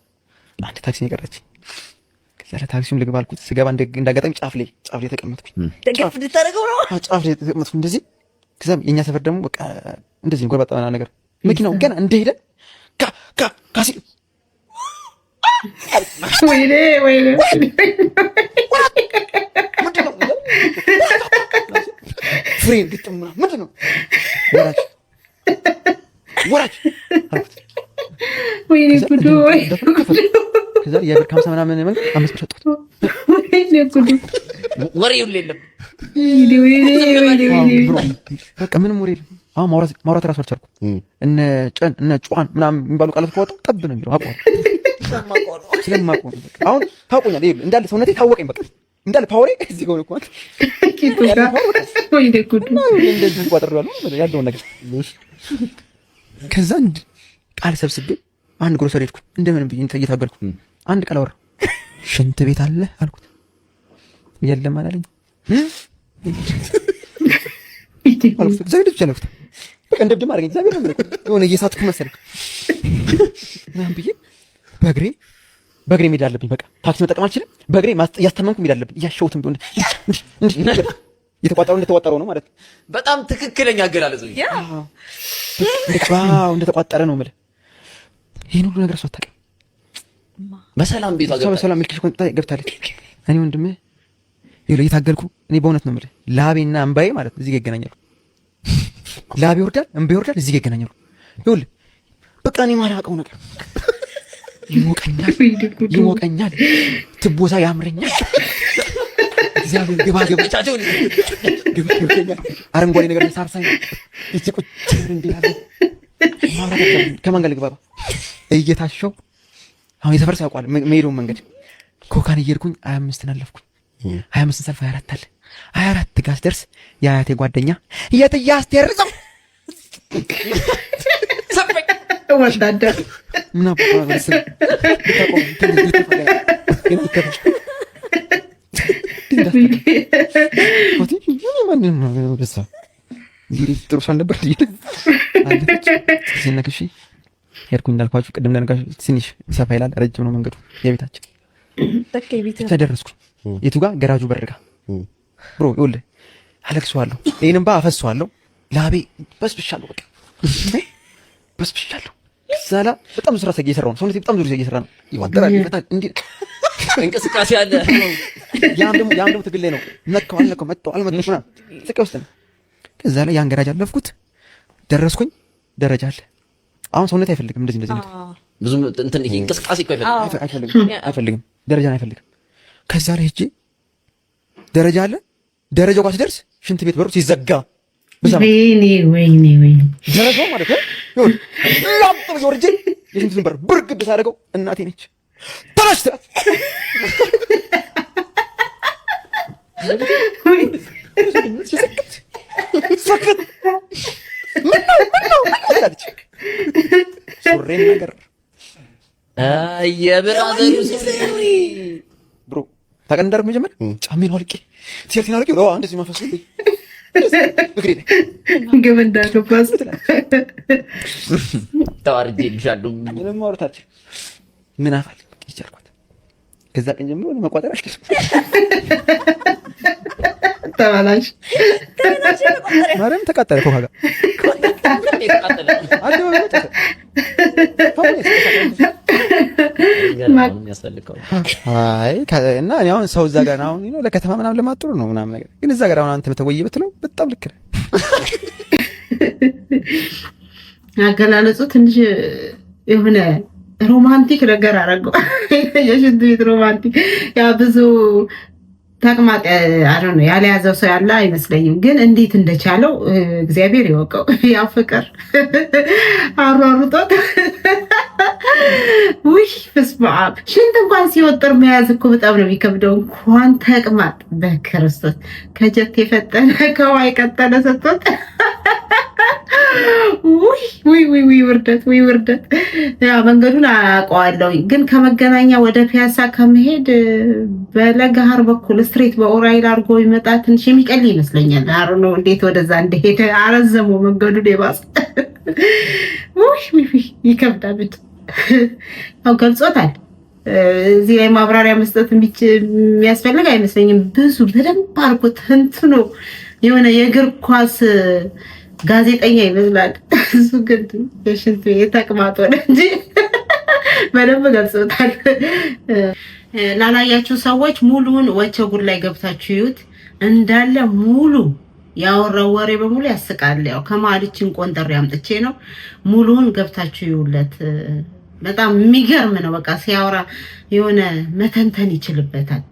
አንድ ታክሲ ነው የቀረችኝ። ከዛ ለታክሲውም ልግባ አልኩት። ስገባ እንዳጋጣሚ ጫፍ ላይ ተቀመጥኩኝ። ደገፍ እንድታደርገው ነው። አዎ፣ ጫፍ ላይ ተቀመጥኩ እንደዚህ። ከዛም የኛ ሰፈር ደግሞ በቃ እንደዚህ ነው፣ ጎርባጣ ምናምን ነገር። መኪናው ገና እንደሄደ ካ ካ ካ ሲል ወይኔ ወይኔ ወይኔ! ፍሬን ግጥም ምናምን። ምንድን ነው? ወራጅ ወራጅ አልኩት። ወይኔ ጉዱ! ወይኔ! ከዛ የብር ከ50 ምናምን መንገድ 5 ብር ሰጡት። ወይኔ ጉዱ! ወሬ ሁሉ የለም። ወይኔ ወይኔ ወይኔ ወይኔ! Bro፣ በቃ ምንም ወሬ የለም። አሁን ማውራት ማውራት እራሱ አልቻልኩም። እነ ጨን እነ ጯን ምናምን የሚባሉ ቃላት ከወጡ ጠብ ነው የሚለው፣ አውቀዋለሁ፣ ስለማውቀው ነው። በቃ አሁን ታውቆኛል። ይኸውልህ እንዳለ ሰውነቴ ታወቀኝ። በቃ እንዳለ power ኤ እዚህ ጋር ነው እኮ። ቂጡ ጋር፣ ወይኔ ጉዱ! እንደዚህ ቋጥሬዋለሁ ያለውን ነገር። ከዛ አንድ ቃል ሰብስቤ አንድ ግሮሰሪ ሄድኩ። እንደምንም ብዬ እየታገልኩ አንድ ቃል አወራሁ። ሽንት ቤት አለ አልኩት። የለም አላለኝ አልኩት። እግዚአብሔር ብቻ አልኩት። በቃ እንደ እብድም አደረገኝ። እግዚአብሔር ነው የምልህ። የሆነ እየሳትኩ መሰለኝ ምናምን ብዬ በእግሬ በእግሬ መሄድ አለብኝ። በቃ ታክሲ መጠቀም አልችልም። በእግሬ እያስተመምኩ መሄድ አለብኝ። እያሸሁትም ቢሆን እንዲህ እንዲህ እየተቋጠረው እንደተቋጠረው ነው ማለት ነው። በጣም ትክክለኛ አገላለጽ ነው። Wow፣ እንደተቋጠረ ነው የምልህ። ይህን ሁሉ ነገር እሷ አታውቅም። በሰላም ቤቷ እሷ ገብታ በሰላም milkshake ጠጥታ ገብታለች። እኔ ወንድምህ ይኸውልህ እየታገልኩ፣ እኔ በእውነት ነው የምልህ፣ ላቤና እምባዬ ማለት ነው እዚህ ጋር ይገናኛሉ። ላቤ ይወርዳል፣ እምባዬ ይወርዳል፣ እዚህ ጋር ይገናኛሉ። ይኸውልህ በቃ እኔ የማላውቀው ነገር ይሞቀኛል፣ ይሞቀኛል፣ ትቦሳ ያምረኛል። እግዚአብሔር ግባ ግባ ግባ ይወደኛል። አረንጓዴ ነገር ሳርሳኝ እቺ ቁጭ እንዲህ ያለ ማውራት አልቻልኩም። ከማን ጋር ልግባባ? እየታሸው አሁን የሰፈር ሰው ያውቀዋል መሄደውን መንገድ። ኮካን እየሄድኩኝ 25ን አለፍኩኝ። 25ን ሰልፍ 24 አለ። 24 ጋር ስደርስ የአያቴ ጓደኛ የትዬ አስቴር ሰው ወታደር። ምን አባ መሰለህ ልታቆም ትንሽ ልትፋ ገና ልትከፋ ጥሩ ሰው አልነበር። አለፈች። ሲነክሽ ሄድኩኝ። እንዳልኳችሁ ቅድም እንደነገርኳችሁ ትንሽ ሰፋ ይላል፣ ረጅም ነው መንገዱ የቤታችን። ብቻ ደረስኩኝ። የቱ ጋር? ገራጁ በር ጋር። Bro፣ ይኸውልህ አለቅሰዋለሁ፣ ይሄን እንባ አፈሰዋለሁ። ላቤ በስብሻለሁ፣ በቃ በስብሻለሁ። ከዛ ላ በጣም ብዙ ስራ እየሰራሁ ነው። ሰውነቴ በጣም ብዙ እየሰራ ነው። ይወጠራል፣ ይፈታል፣ እንዲህ እንቅስቃሴ አለ። ያም ደግሞ ትግል ላይ ነው። ነካው አልነካው፣ መጣው አልመጣው ምናምን ስቃይ ውስጥ ነው። ከዛ ላይ ያን ገራጅ አለፍኩት፣ ደረስኩኝ። ደረጃ አለ። አሁን ሰውነት አይፈልግም እንደዚህ እንደዚህ ነገር። ብዙ እንትን ይሄ እንቅስቃሴ እኮ አይፈልግም። አይፈልግም፣ አይፈልግም፣ ደረጃን አይፈልግም። ከዛ ላይ ሄጄ ደረጃ አለ። ደረጃው ጋር ሲደርስ ሽንት ቤት በሩ ሲዘጋ ብሰማ ወይኔ ወይኔ ወይኔ! ደረጃው ማለት ነው። ይኸውልህ ላጥ ብዬ ወርጄ የሽንት ቤቱን በር ብርግድ ሳደርገው እናቴ ነች። ተነሽ ትላት። ስክት ስክት፣ ምነው ምነው ትላለች። ሱሬን ነገር የ brother ኡ ሱሪ። Bro፣ ታውቃለህ እንዳደረኩ? መጀመሪያ ጫሜን አውልቄ ቲሸርቴን አውልቄ እንደዚህ መንፈስ እግሬ ላይ ግብ እንዳገባስ። ተዋርጄ ልሻለሁ። ምንም ማውራት አልችልም። ምን አፋል ይቻልኳት። ከዛ ቀን ጀምሮ እኔ መቋጠር አልችልም። ተበላሽ። ማርያም ተቃጠለ ከውሃ ጋር አደባባይ ላይ ጨሰ። የሚያስፈልገው አይ እና እኔ አሁን ሰው እዛ ጋር አሁን ለከተማ ምናምን ልማት ጥሩ ነው ምናምን ነገር፣ ግን እዛ ጋር አሁን አንተ መተወይ ብትለው በጣም ልክ ነህ። አገላለጹ ትንሽ የሆነ romantic ነገር አደረገው። የሽንት ቤት romantic። ያ ብዙ ተቅማጥ አለ ያልያዘው ሰው ያለ አይመስለኝም። ግን እንዴት እንደቻለው እግዚአብሔር ይወቀው። ያው ፍቅር አሯሩጦት፣ ውይ በስመ አብ! ሽንት እንኳን ሲወጥር መያዝ እኮ በጣም ነው የሚከብደው። እንኳን ተቅማጥ በክርስቶስ ከጀት የፈጠነ ከውሃ የቀጠለ ሰጥቶት፣ ውይ ውይ ውይ ውይ ውርደት፣ ውይ ውርደት። ያ መንገዱን አውቀዋለሁ፣ ግን ከመገናኛ ወደ ፒያሳ ከመሄድ በለገሃር በኩል straight በኡራኤል አድርጎ ይመጣ ትንሽ የሚቀል ይመስለኛል። አሮ ነው እንዴት ወደዛ እንደሄደ አረዘመው መንገዱን የባሰ። ውይ ውይ ውይ ይከብዳል። ብቻ ያው ገልጾታል። እዚህ ላይ ማብራሪያ መስጠት የሚያስፈልግ አይመስለኝም። ብዙ በደንብ አድርጎ ተንትኖ የሆነ የእግር ኳስ ጋዜጠኛ ይመስላል። እሱ ግን የሽንት ቤት ተቅማጥ ሆነ እንጂ በደንብ ገልጾታል። ላላያችሁ ሰዎች ሙሉውን ወቸ ጉድ ላይ ገብታችሁ ይዩት። እንዳለ ሙሉ ያወራው ወሬ በሙሉ ያስቃል። ያው ከመሀልችን ቆንጠሬ አምጥቼ ነው። ሙሉውን ገብታችሁ ይዩለት። በጣም የሚገርም ነው። በቃ ሲያወራ የሆነ መተንተን ይችልበታል።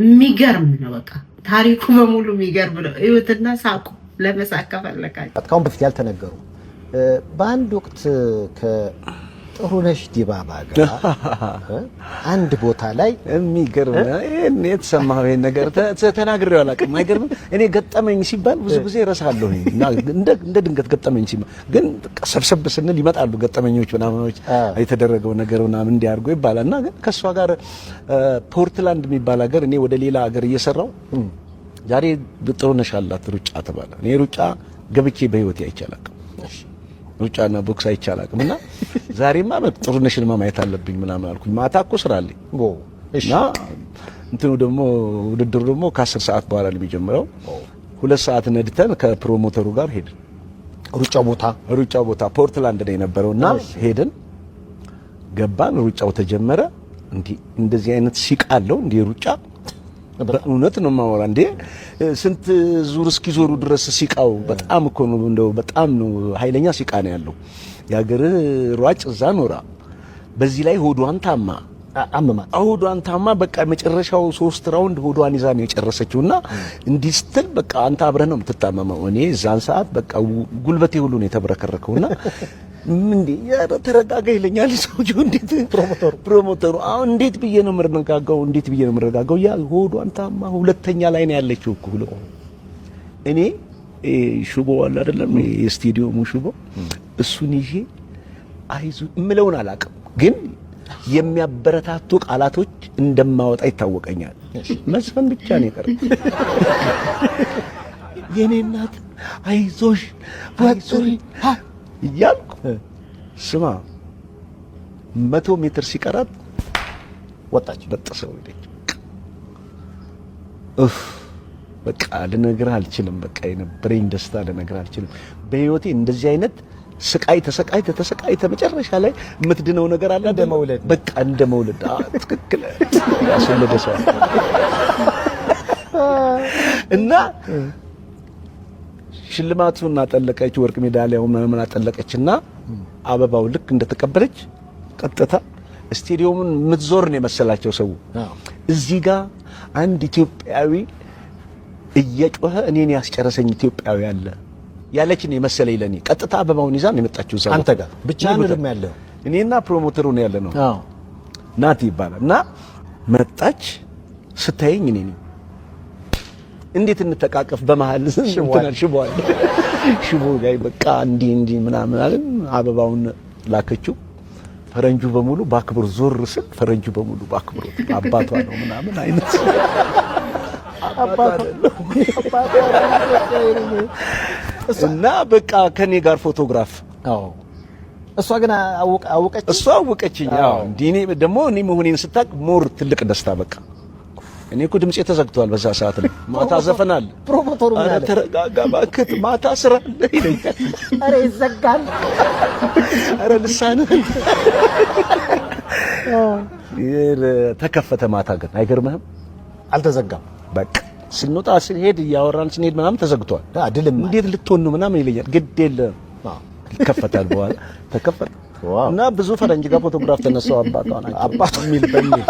የሚገርም ነው። በቃ ታሪኩ በሙሉ የሚገርም ነው። እዩትና ሳቁ። ለመሳቅ ከፈለጋችሁ። ከአሁን በፊት ያልተነገሩ፣ በአንድ ወቅት ከጥሩነሽ ዲባባ ጋር አንድ ቦታ ላይ የሚገርም፣ ይሄን የተሰማኸው ይሄን ነገር ተናግሬው አላውቅም። አይገርምም? እኔ ገጠመኝ ሲባል ብዙ ጊዜ እረሳለሁኝ እና እንደ ድንገት ገጠመኝ ሲባል ግን በቃ ሰብሰብ ስንል ይመጣሉ ገጠመኞች ምናምኖች፣ የተደረገው ነገር ምናምን እንዲያርጎ ይባላል። እና ግን ከእሷ ጋር ፖርትላንድ የሚባል ሀገር እኔ ወደ ሌላ ሀገር እየሰራው ዛሬ ጥሩነሽ አላት ሩጫ ተባለ። እኔ ሩጫ ገብቼ በህይወቴ አይቼ አላውቅም። ሩጫና ቦክስ አይቼ አላውቅም። እና ዛሬማ ጥሩነሽንማ ማየት አለብኝ ምናምን አልኩኝ። ማታ እኮ ስራ አለኝ እና እንትኑ ደግሞ ውድድሩ ደግሞ ከ10 ሰዓት በኋላ ነው የሚጀምረው። 2 ሰዓት ነድተን ከ promoter ኡ ጋር ሄድን። ሩጫው ቦታ ሩጫው ቦታ ፖርትላንድ ነው የነበረው እና ሄድን፣ ገባን፣ ሩጫው ተጀመረ። እንዲህ እንደዚህ አይነት ሲቃ አለው እንዲህ ሩጫ፣ በእውነት ነው የማወራ። እንዴ ስንት ዙር እስኪዞሩ ድረስ ሲቃው በጣም እኮ ነው፣ እንደው በጣም ነው ኃይለኛ ሲቃ ነው ያለው። የሀገር ሯጭ እዛ ኖራ በዚህ ላይ ሆዷን ታማ አመማት። ሆዷን ታማ በቃ መጨረሻው ሶስት round ሆዷን ይዛ ነው የጨረሰችው። እና እንዲህ ስትል በቃ አንተ አብረህ ነው የምትታመመው። እኔ እዛን ሰዓት በቃ ጉልበቴ ሁሉ ነው የተብረከረከውና እንዴ ኧረ ተረጋጋ ይለኛል ሰውዬው። እንዴት promoter ኡ አሁን እንዴት ብዬ ነው የምረጋጋው? እንዴት ብዬ ነው የምረጋጋው? ያ ሆዷን ታማ ሁለተኛ ላይ ነው ያለችው እኮ ብሎ እኔ ሽቦ አለ አይደለም የስቴዲየሙ ሽቦ፣ እሱን ይዤ አይዞ እምለውን አላውቅም፣ ግን የሚያበረታቱ ቃላቶች እንደማወጣ ይታወቀኛል። መዝፈን ብቻ ነው የቀረኝ። የኔ እናት አይዞሽ አይዞሽ እያልኩ፣ ስማ 100 ሜትር ሲቀራት ወጣች፣ በጥሰው ሄደች። እፍ በቃ ልነግርህ አልችልም። በቃ የነበረኝ ደስታ ልነግርህ አልችልም። በህይወቴ እንደዚህ አይነት ስቃይ ተሰቃይተህ ተሰቃይተህ መጨረሻ ላይ የምትድነው ነገር አለ እንደ መውለድ፣ በቃ እንደ መውለድ። ትክክል ያስወለደ ሰው እና ሽልማቱን አጠለቀች፣ ወርቅ ሜዳሊያው ምናምን አጠለቀችና አበባው ልክ እንደተቀበለች ቀጥታ ስቴዲየሙን የምትዞር ነው የመሰላቸው ሰው። እዚህ ጋር አንድ ኢትዮጵያዊ እየጮኸ እኔን ያስጨረሰኝ ኢትዮጵያዊ አለ ያለች ነው የመሰለኝ ለኔ። ቀጥታ አበባውን ይዛ ነው የመጣችው እዛ አንተ ጋር ብቻህን ነው ያለው? እኔና promoter ኡ ነው ያለ ነው። ናቲ ይባላል። እና መጣች፣ ስታየኝ እኔ ነኝ። እንዴት እንተቃቀፍ በመሀል እንትና ሽቦ አለ። ሽቦ ላይ በቃ እንዲህ እንዲህ ምናምን አለን። አበባውን ላከችው። ፈረንጁ በሙሉ በአክብሮት፣ ዞር ስል ፈረንጁ በሙሉ በአክብሮት አባቷ ነው ምናምን አይነት፣ አባቷ አይደለም እና በቃ ከኔ ጋር ፎቶግራፍ እሷ ግን አወቀች። እሷ አወቀችኝ። አዎ፣ እንዲህ እኔ ደግሞ እኔ መሆኔን ስታውቅ more ትልቅ ደስታ በቃ። እኔ እኮ ድምጼ ተዘግቷል በዛ ሰዓት ላይ። ማታ ዘፈን አለ። Promoter ኡ ምን ኧረ አለ? ተረጋጋ እባክህ፣ ማታ ስራ አለ ይለኛል። ኧረ ይዘጋል። ኧረ ልሳንህን ተከፈተ። ማታ ግን አይገርምህም? አልተዘጋም። በቃ ስንወጣ ስንሄድ እያወራን ስንሄድ ምናምን ተዘግቷል። ድልም እንዴት ልትሆን ነው ምናምን ይለኛል። ግድ የለም ይከፈታል። በኋላ ተከፈተ እና ብዙ ፈረንጅ ጋር ፎቶግራፍ ተነሳው። አባቷ ናቸው አባቷ የሚል በሚል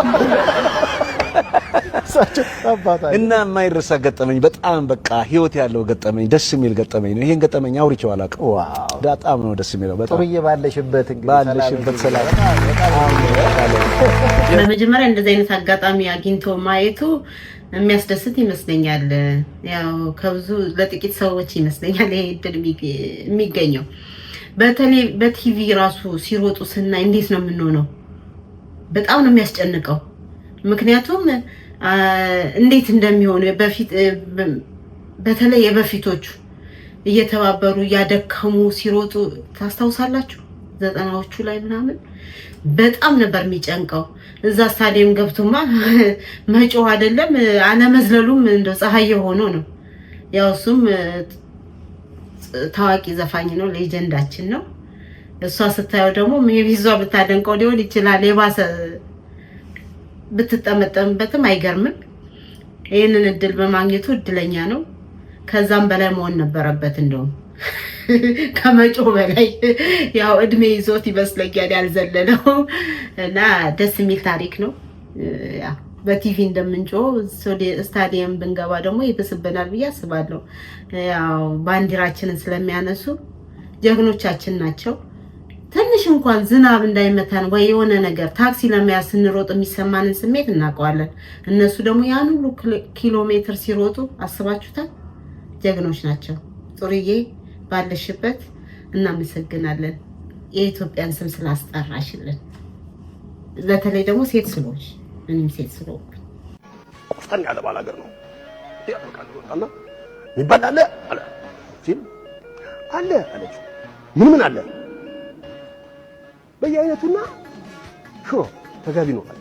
እና የማይረሳ ገጠመኝ፣ በጣም በቃ ህይወት ያለው ገጠመኝ፣ ደስ የሚል ገጠመኝ ነው። ይሄን ገጠመኝ አውርቼው አላውቅም። በጣም ነው ደስ የሚለው። በጣም ጥሩዬ ባለሽበት እንግዲህ ባለሽበት ሰላም። በመጀመሪያ እንደዚህ አይነት አጋጣሚ አግኝቶ ማየቱ የሚያስደስት ይመስለኛል። ያው ከብዙ ለጥቂት ሰዎች ይመስለኛል ይሄ እድል የሚገኘው። በተለይ በቲቪ ራሱ ሲሮጡ ስናይ እንዴት ነው የምንሆነው? በጣም ነው የሚያስጨንቀው። ምክንያቱም እንዴት እንደሚሆኑ በፊት፣ በተለይ የበፊቶቹ እየተባበሩ እያደከሙ ሲሮጡ ታስታውሳላችሁ? 90ዎቹ ላይ ምናምን በጣም ነበር የሚጨንቀው። እዛ ስታዲየም ገብቶማ መጮህ አይደለም አለመዝለሉም እንደው ፀሐይ የሆኖ ነው። ያው እሱም ታዋቂ ዘፋኝ ነው፣ legend ኣችን ነው። እሷ ስታየው ደግሞ maybe እሷ ብታደንቀው ሊሆን ይችላል። የባሰ ብትጠመጠምበትም አይገርምም። ይህንን እድል በማግኘቱ እድለኛ ነው። ከዛም በላይ መሆን ነበረበት፣ እንደውም ከመጮህ በላይ። ያው እድሜ ይዞት ይመስለኛል ያልዘለለው እና ደስ የሚል ታሪክ ነው። ያ በቲቪ እንደምንጮህ ስታዲየም ብንገባ ደግሞ ይብስብናል ብዬ አስባለሁ። ያው ባንዲራችንን ስለሚያነሱ ጀግኖቻችን ናቸው። ትንሽ እንኳን ዝናብ እንዳይመታን ወይ የሆነ ነገር ታክሲ ለመያዝ ስንሮጥ የሚሰማንን ስሜት እናውቀዋለን። እነሱ ደግሞ ያን ሁሉ ኪሎ ሜትር ሲሮጡ አስባችሁታል? ጀግኖች ናቸው። ጥሩዬ ባለሽበት እናመሰግናለን፣ የኢትዮጵያን ስም ስላስጠራሽልን። በተለይ ደግሞ ሴት ስለሆንሽ፣ እኔም ሴት ስለሆንኩ። ቆፍጠን ያለ ባላገር ነው። ያደርጋል ወጣና የሚባል አለ አለ ሲል አለ አለችው። ምን ምን አለ? በየአይነቱና ሽሮ ተጋቢ ነው አለ።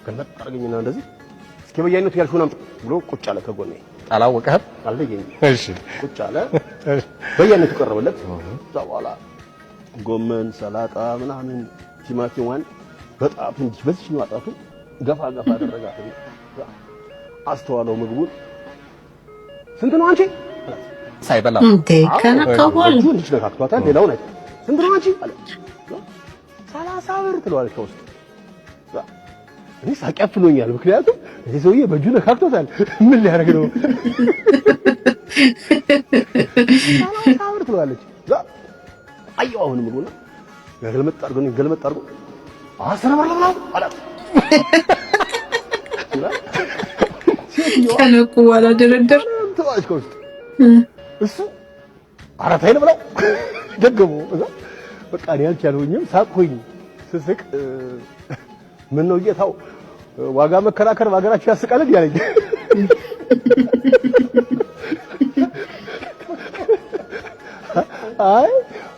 ገለጥ አድርገኝና እንደዚህ እስኪ በየአይነቱ ያልሽውን አምጪ ብሎ ቁጭ አለ ከጎኔ። አላወቀህም? አልለየኝም። እሺ። ቁጭ አለ። በየአይነቱ ቀረበለት። ከዛ በኋላ ጎመን፣ ሰላጣ ምናምን ቲማቲሟን በጣቱ እንዲህ በዚህኛው ጣቱ ገፋ ገፋ አደረጋት። አስተዋለው ምግቡን። ስንት ነው አንቺ? ሳይበላ እንዴ ከነካው በኋላ እጁ እንዲህ ነካክቷታል። ሌላውን አይቶ ስንት ነው አንቺ አለ። 30 ብር ትለዋለች ከውስጥ። እኔ ሳቅ ያፍኖኛል። ምክንያቱም ይህ ሰውዬ በእጁ ነካክቶታል። ምን ሊያደርግ ነው? 30 ብር ትለዋለች። አየው አሁን ምግቡና ገልመጥ አድርጎ ገልመጥ አድርጎ 10 ብር ልብላው አላት። ከነቁ በኋላ ድርድር። ትለዋለች ከውስጥ። እሱ አራት አይል ብለው ደገሙ። እዛ በቃ እኔ አልቻልሁኝም፣ ሳቅሁኝ። ስስቅ ምን ነው ጌታው ዋጋ መከራከር በሀገራችሁ ያስቃል እንዴ አለኝ። አይ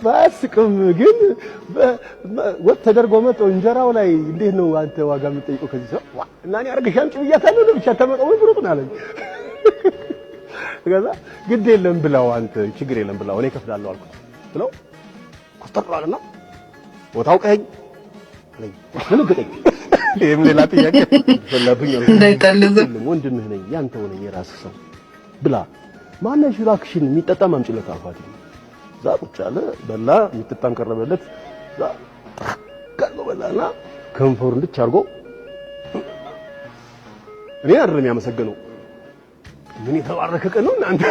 ባያስቅም ግን ወጥ ተደርጎ መጥቶ እንጀራው ላይ እንዴት ነው አንተ ዋጋ የምትጠይቀው ከዚህ ሰው እና እኔ አድርገሽ አምጪ ብያታለሁ ለብቻ ተመጣው ወይ ብሩጥ ነው አለኝ። ከዛ ግድ የለም ብላው አንተ ችግር የለም ብላው እኔ እከፍላለሁ አልኩት። ብለው ኮስተር አለና ቦታው ቀኝ አለኝ። ደነገጠኝ። ይሄም ሌላ ጥያቄ በላብኝ አልኩት። እንዳይጠልዘው። ወንድምህ ነኝ ያንተው ነኝ የራስህ ሰው ብላ ማነሽ እባክሽን የሚጠጣም አምጪለት አልኳት። እዛ ቁጭ አለ በላ፣ የሚጠጣም ቀረበለት። እዛ ቀርቦ በላና ከንፈሩን እንድች አድርጎ እኔ አይደለም ያመሰገነው፣ ምን የተባረከ ቀን ነው እናንተ።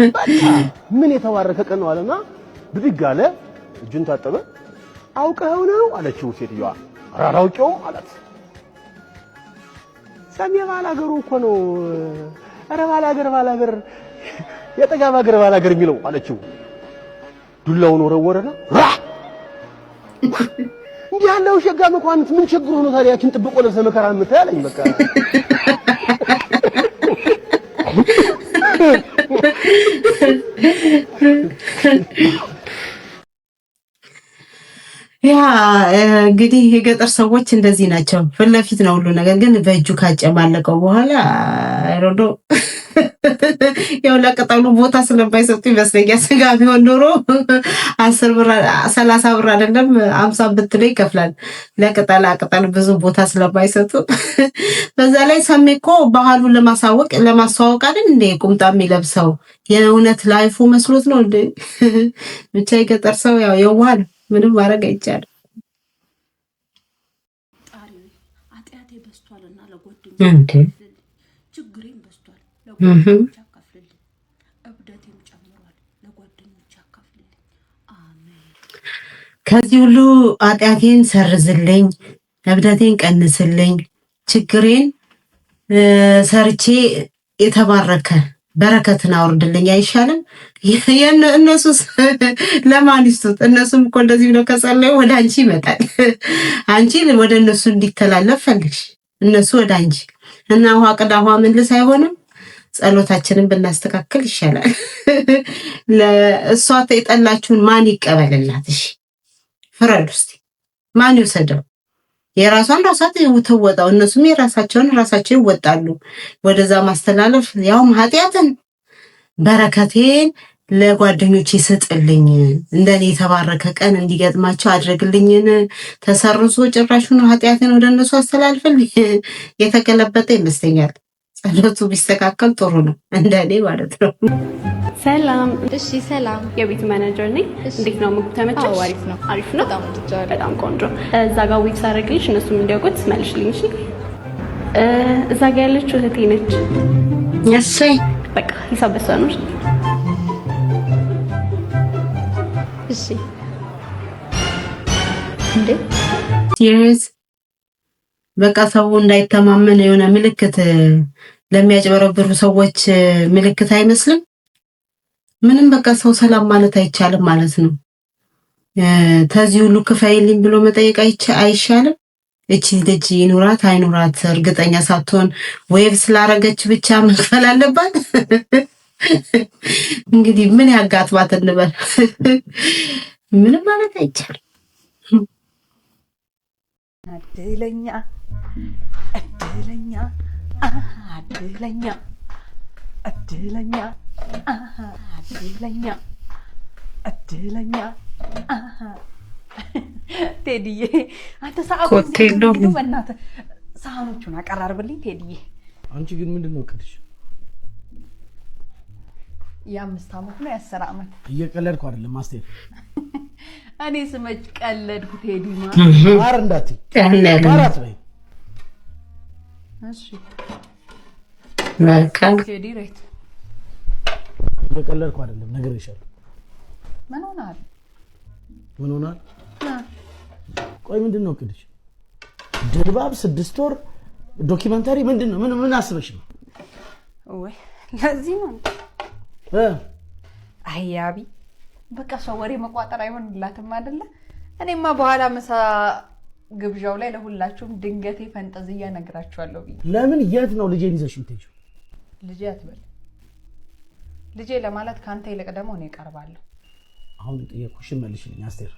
በቃ ምን የተባረከ ቀን ነው አለና ብድግ አለ፣ እጁን ታጠበ። አውቀኸው ነው አለችው ሴትዮዋ። ኧረ አላውቀውም አላት። ሰሜ ባላገሩ እኮ ነው። ኧረ ባላገር ባላገር የጠጋብ ሀገር ባላገር የሚለው አለችው። ዱላውን ወረወረና ራ እንዲህ ያለው ሸጋ መኳንንት ምን ችግር ሆኖ ታዲያ ያችን ጥብቆ ለብሰህ መከራ የምታይ አለኝ። በቃ Yeah, እንግዲህ የገጠር ሰዎች እንደዚህ ናቸው። ፊት ለፊት ነው ሁሉ ነገር፣ ግን በእጁ ካጨማለቀው በኋላ አይሮዶ ያው ለቅጠሉ ቦታ ስለማይሰጡ ይመስለኛል። ስጋ ቢሆን ኖሮ 10 ብር 30 ብር አይደለም 50 ብትለው ይከፍላል። ለቅጠላ ቅጠል ብዙ ቦታ ስለማይሰጡ፣ በዛ ላይ ሰሜ እኮ ባህሉን ለማሳወቅ ለማስተዋወቅ አይደል እንደ ቁምጣ የሚለብሰው? የእውነት life ኡ መስሎት ነው እንዴ? ብቻ የገጠር ሰው ያው የዋህ ነው። ምንም ማድረግ አይቻልም። ኃጢአቴ በዝቷልና እንዴ ችግሬም በዝቷል፣ ለጓደኞች አካፍልልኝ፣ እብደቴም ጨምሯል፣ ለጓደኞች አካፍልልኝ። አሜን። ከዚህ ሁሉ ኃጢአቴን ሰርዝልኝ፣ እብደቴን ቀንስልኝ፣ ችግሬን ሰርቼ የተባረከ በረከትን አውርድልኝ አይሻልም? እነሱስ ለማን ይስጡት? እነሱም እኮ እንደዚህ ብለው ከጸለዩ ወደ አንቺ ይመጣል። አንቺ ወደ እነሱ እንዲተላለፍ ፈልግሽ፣ እነሱ ወደ አንቺ እና ውሃ ቅዳ ውሃ መልስ አይሆንም። ጸሎታችንን ብናስተካክል ይሻላል። ለእሷ የጠላችሁን ማን ይቀበልላት? እሺ ፍረዱ እስቲ፣ ማን ይውሰደው? የራሷን ራሷ ትወጣው፣ እነሱም የራሳቸውን ራሳቸው ይወጣሉ። ወደዛ ማስተላለፍ ያውም ኃጢአትን፣ በረከቴን ለጓደኞቼ ስጥልኝ፣ እንደኔ የተባረከ ቀን እንዲገጥማቸው አድርግልኝን ተሰርዞ ጭራሹን ኃጢአትን ወደ እነሱ አስተላልፍልኝ የተገለበጠ ይመስለኛል። ጸሎቱ ቢስተካከል ጥሩ ነው፣ እንደኔ ማለት ነው። ሰላም። እሺ፣ ሰላም። የቤት ማኔጀር ነኝ። እንዴት ነው ምግቡ ተመቸሽ? አዎ፣ አሪፍ ነው። አሪፍ ነው። በጣም ወድጄዋለሁ። በጣም ቆንጆ። እዛ ጋር wave ሳደርግልሽ እነሱም እንዲያውቁት መልሽልኝ። እሺ። እዛ ጋር ያለችው እህቴ ነች። እሰይ። በቃ ሂሳብ በሷ ነው። እሺ። እንዴ? Serious? በቃ ሰው እንዳይተማመን የሆነ ምልክት፣ ለሚያጭበረብሩ ሰዎች ምልክት አይመስልም? ምንም በቃ ሰው ሰላም ማለት አይቻልም ማለት ነው። ከዚህ ሁሉ ክፈይልኝ ብሎ መጠየቅ አይሻልም? እቺ ልጅ ይኑራት አይኑራት እርግጠኛ ሳትሆን wave ስላረገች ብቻ መክፈል አለባት። እንግዲህ ምን ያጋጥማት እንበል? ምንም ማለት አይቻልም። እድለኛ እድለኛ እድለኛ እድለኛ እድለኛ እድለኛ ቴዲዬ፣ አንተ ሰዓቱ ኮቴ የለውም። በእናትህ ሳህኖቹን አቀራርብልኝ ቴዲዬ። አንቺ ግን ምንድን ነው እቅድሽ? የ5 ዓመት ነው የ10 ዓመት። እየቀለድኩ አይደለም አስቴር። እኔ ስመች ቀለድኩ ቴዲ? ማር እንዳትይ፣ ያን ያለ ማር አትበይ። እሺ። በቃ ቴዲ right። እየቀለድኩ አይደለም ነግሬሻለሁ። ምን ሆነሃል? ምን ሆናል? ቆይ ምንድን ነው እቅድሽ? ድልባብ፣ 6 ወር documentary ምንድን ነው? ምን ምን አስበሽ ነው? ወይ ለዚህ ነው። እ? አያቢ በቃ እሷ ወሬ መቋጠር አይሆንላትም አይደለ? እኔማ በኋላ ምሳ ግብዣው ላይ ለሁላችሁም ድንገቴ ፈንጠዝያ እነግራችኋለሁ ብዬ። ለምን የት ነው ልጄን ይዘሽ የምትሄጂው? ልጄ አትበል። ልጄ ለማለት ከአንተ ይልቅ ደግሞ እኔ እቀርባለሁ። አሁን የጠየኩሽን መልሽልኝ አስቴር።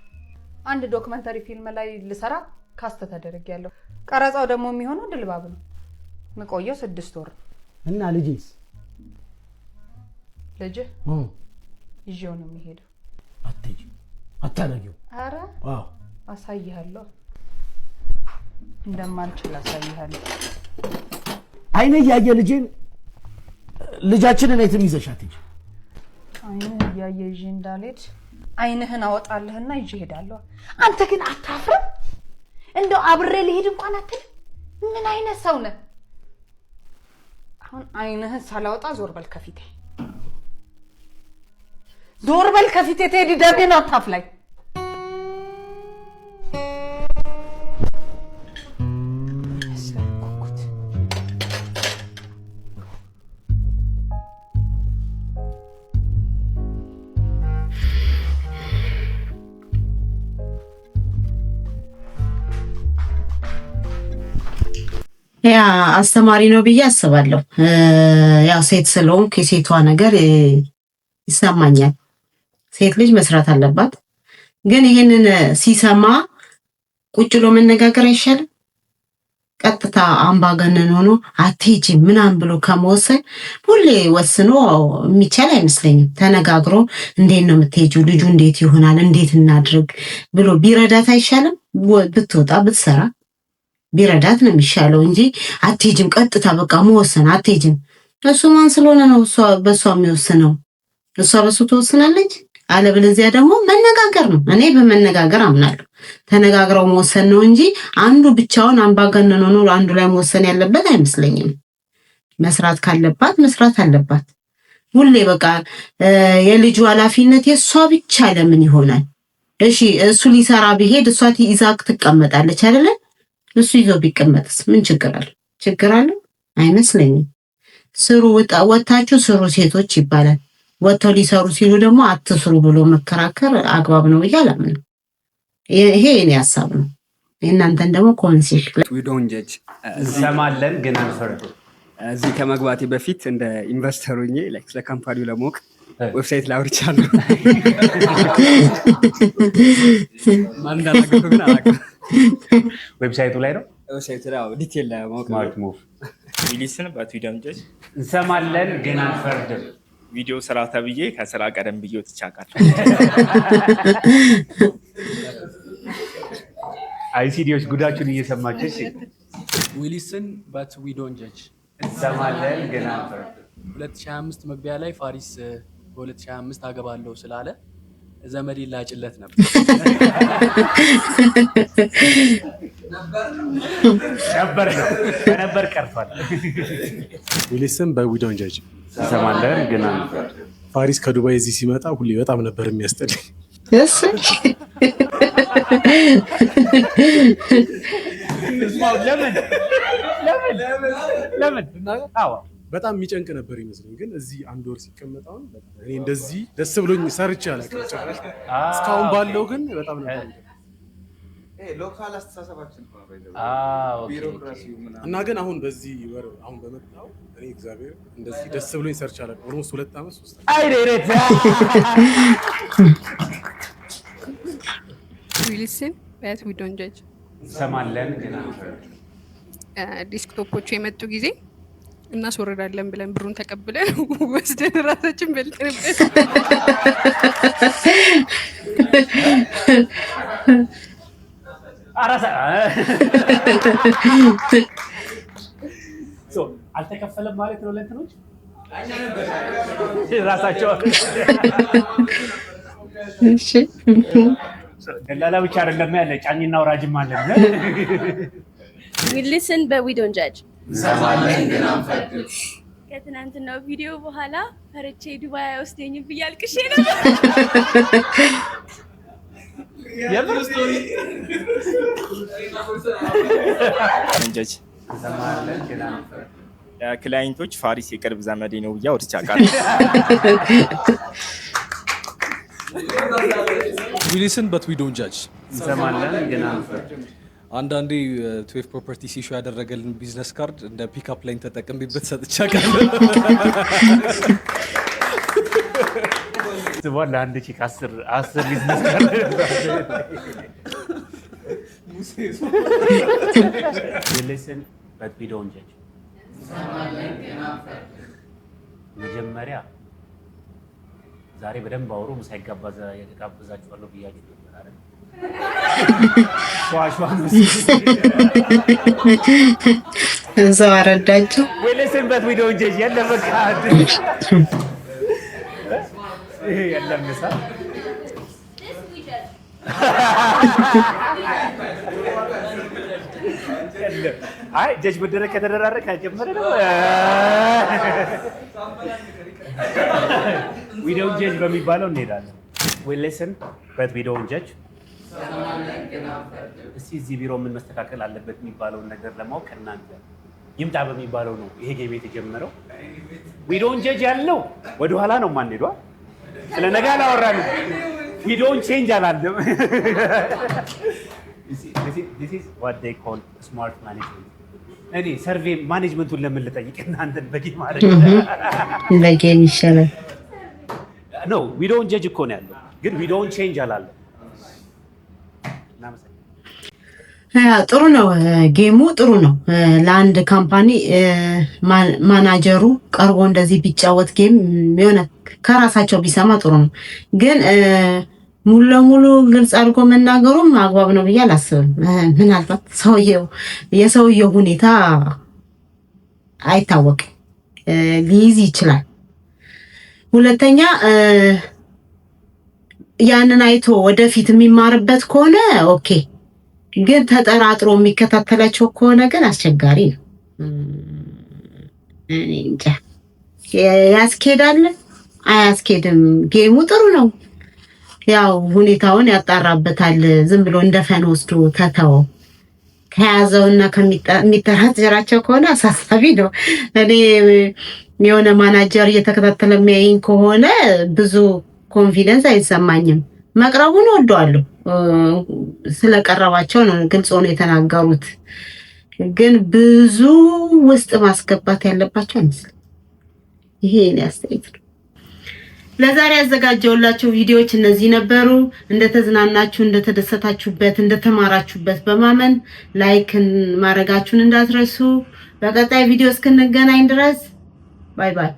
አንድ documentary ፊልም ላይ ልሰራ cast ተደርጌያለሁ። ቀረጻው ደግሞ የሚሆነው ድልባብ ነው። ምቆየው 6 ወር ነው። እና ልጄስ? ልጅህ እ። ይዤው ነው የሚሄደው። አትሄጂም፣ አታደርጊው። አረ አዎ። አሳይሃለሁ፣ እንደማልችል አሳይሃለሁ። አይነ እያየ ልጄን ልጃችንን የትም ይዘሽ አትሄጂም። አይንህ እያየ ይዤ እንዳልሄድ አይንህን አወጣልህና ይዤ እሄዳለሁ። አንተ ግን አታፍርም? እንደው አብሬ ልሄድ እንኳን አትልም? ምን አይነት ሰው ነህ? አሁን አይንህን ሳላወጣ ዞር በል ከፊቴ፣ ዞር በል ከፊቴ ቴዲ፣ ደሜን አታፍላኝ። ያ አስተማሪ ነው ብዬ አስባለሁ። ያው ሴት ስለሆንኩ የሴቷ ነገር ይሰማኛል። ሴት ልጅ መስራት አለባት። ግን ይሄንን ሲሰማ ቁጭ ብሎ መነጋገር አይሻልም? ቀጥታ አምባገነን ሆኖ አትሄጂም ምናምን ብሎ ከመወሰን፣ ሁሌ ወስኖ የሚቻል አይመስለኝም። ተነጋግሮ እንዴት ነው የምትሄጂው፣ ልጁ እንዴት ይሆናል፣ እንዴት እናድርግ ብሎ ቢረዳት አይሻልም? ብትወጣ ብትሰራ ቢረዳት ነው የሚሻለው እንጂ አትሄጂም ቀጥታ በቃ መወሰን፣ አትሄጂም። እሱ ማን ስለሆነ ነው እሷ በእሷ የሚወስነው? እሷ በሱ ትወስናለች። አለበለዚያ ደግሞ መነጋገር ነው። እኔ በመነጋገር አምናለሁ። ተነጋግረው መወሰን ነው እንጂ አንዱ ብቻውን አምባገነን ሆኖ አንዱ ላይ መወሰን ያለበት አይመስለኝም። መስራት ካለባት መስራት አለባት። ሁሌ በቃ የልጁ ኃላፊነት የእሷ ብቻ ለምን ይሆናል? እሺ፣ እሱ ሊሰራ ቢሄድ እሷ ይዛ ትቀመጣለች አይደለ? እሱ ይዞ ቢቀመጥስ ምን ችግር አለ? ችግር አለ አይመስለኝም። ስሩ፣ ወጥታችሁ ስሩ ሴቶች ይባላል። ወጥተው ሊሰሩ ሲሉ ደግሞ አትስሩ ብሎ መከራከር አግባብ ነው ብዬ አላምንም። ይሄ የኔ ሀሳብ ነው። የእናንተን ደግሞ ኮንሲሽ We don't judge። እንሰማለን ግን አንፈርድም። እዚህ ከመግባቴ በፊት እንደ investor ሆኜ like ስለ company ው ለማወቅ website ላይ አውርቻለሁ። ማን እንዳናገርኩ ግን አላውቅም። Website ኡ ላይ ነው። Website ኡ ላይ detail ለማወቅ። Smart move። We listen but we don't judge። እንሰማለን ግን አንፈርድም። ቪዲዮ ስራ ተብዬ ከስራ ቀደም ብዬ ወጥቼ አውቃለሁ። ICD ዎች ጉዳችሁን እየሰማችሁ እሺ። We listen but we don't judge። እንሰማለን ግን አንፈርድም። 2025 መግቢያ ላይ ፋሪስ በ2025 አገባለሁ ስላለ ዘመዴ ላጭለት ነበር። ነበር ነው፣ በነበር ቀርቷል። We listen but we don't judge። እንሰማለን ግን አንፈርድም። ፋሪስ ከዱባይ እዚህ ሲመጣ ሁሌ በጣም ነበር የሚያስጠላኝ። ለምን ለምን ለምን? አዎ። በጣም የሚጨንቅ ነበር ይመስለኝ። ግን እዚህ አንድ ወር ሲቀመጥ አሁን እኔ እንደዚህ ደስ ብሎኝ ሰርቼ አላውቅም ጭራሽ። እስካሁን ባለው ግን በጣም ነበር Local አስተሳሰባችን ቢሮክራሲው ምናምን። እና ግን አሁን በዚህ ወር አሁን በመጣው እኔ እግዚአብሔር እንደዚህ ደስ ብሎኝ ሰርቼ አላውቅም። Almost 2 ዓመት 3 ዓመት። አይ ሬት። We listen but we don't judge። እንሰማለን ግን አንፈርድም። Desktop ኦቹ የመጡ ጊዜ እናስወርዳለን ብለን ብሩን ተቀብለን ወስደን ራሳችን በልተንበት። አራሳ አልተከፈለም ማለት ነው። ለእንትኖች ራሳቸው ደላላ ብቻ አይደለም ያለ፣ ጫኝና ወራጅም አለ። We listen but we don't judge። እንሰማለን ግን አንፈርድም። ከትናንትናው ቪዲዮ በኋላ ፈርቼ ዱባይ አይወስደኝም ብዬ አልቅሼ ነበር። የምር። Judge። እንሰማለን ግን አንፈርድም። ለ client ኦች ፋሪስ የቅርብ ዘመዴ ነው ብዬ አውርቼ አውቃለሁ። We listen but we don't judge። እንሰማለን ግን አንፈርድም። አንዳንዴ 12 Properties issue ያደረገልን business card እንደ pickup line ተጠቅሜበት ሰጥቼ አውቃለሁ። ስቧል ለአንድ chick 10 10 business card። We listen but we don't judge። መጀመሪያ ዛሬ በደንብ አውሩ፣ ምሳ ይጋበዛችኋለሁ ብያችሁ ነበር አይደል? ሸዋ ሸዋ ነው። እዛው አረዳቸው። We listen but we don't judge። የለም በቃ ይሄ የለም ምሳ። የለም። አይ judge መደረግ ከተደራረግ ከጀመረ ነው we don't judge በሚባለው እንሄዳለን። We listen but we don't judge። እስቲ እዚህ ቢሮ ምን መስተካከል አለበት የሚባለውን ነገር ለማወቅ ከእናንተ ይምጣ በሚባለው ነው ይሄ game የተጀመረው። We don't judge ያልነው ወደኋላ ነው የማንሄዷ። ስለ ነገ አላወራንም። We don't change አላለም። This is what they call smart management. እኔ survey management ኡን ለምን ልጠይቅ እናንተን በ game አለ። በ game ይሻላል። No, we don't judge እኮ ነው ያለው፣ ግን we don't change አላለም። እናመሰግናለን። ጥሩ ነው። Game ኡ ጥሩ ነው። ለአንድ company manager ኡ ቀርቦ እንደዚህ ቢጫወት game የሆነ ከራሳቸው ቢሰማ ጥሩ ነው። ግን ሙሉ ለሙሉ ግልጽ አድርጎ መናገሩም አግባብ ነው ብዬ አላስብም። ምናልባት ሰውየው የሰውየው ሁኔታ አይታወቅም፣ ሊይዝ ይችላል። ሁለተኛ ያንን አይቶ ወደፊት የሚማርበት ከሆነ okay፣ ግን ተጠራጥሮ የሚከታተላቸው ከሆነ ግን አስቸጋሪ ነው። እኔ እንጃ ያስኬዳል አያስኬድም። Game ኡ ጥሩ ነው። ያው ሁኔታውን ያጣራበታል። ዝም ብሎ እንደ fun ወስዶ ተተወው ከያዘውና ከሚጠራጠራቸው ከሆነ አሳሳቢ ነው። እኔ የሆነ ማናጀር እየተከታተለ የሚያይኝ ከሆነ ብዙ confidence አይሰማኝም። መቅረቡን ወደዋለሁ። ስለቀረባቸው ነው ግልጽ ሆኖ የተናገሩት። ግን ብዙ ውስጥ ማስገባት ያለባቸው አይመስልም። ይሄ የኔ አስተያየት ነው። ለዛሬ ያዘጋጀሁላችሁ ቪዲዮዎች እነዚህ ነበሩ። እንደተዝናናችሁ፣ እንደተደሰታችሁበት፣ እንደተማራችሁበት በማመን like ማድረጋችሁን እንዳትረሱ። በቀጣይ ቪዲዮ እስክንገናኝ ድረስ bye bye።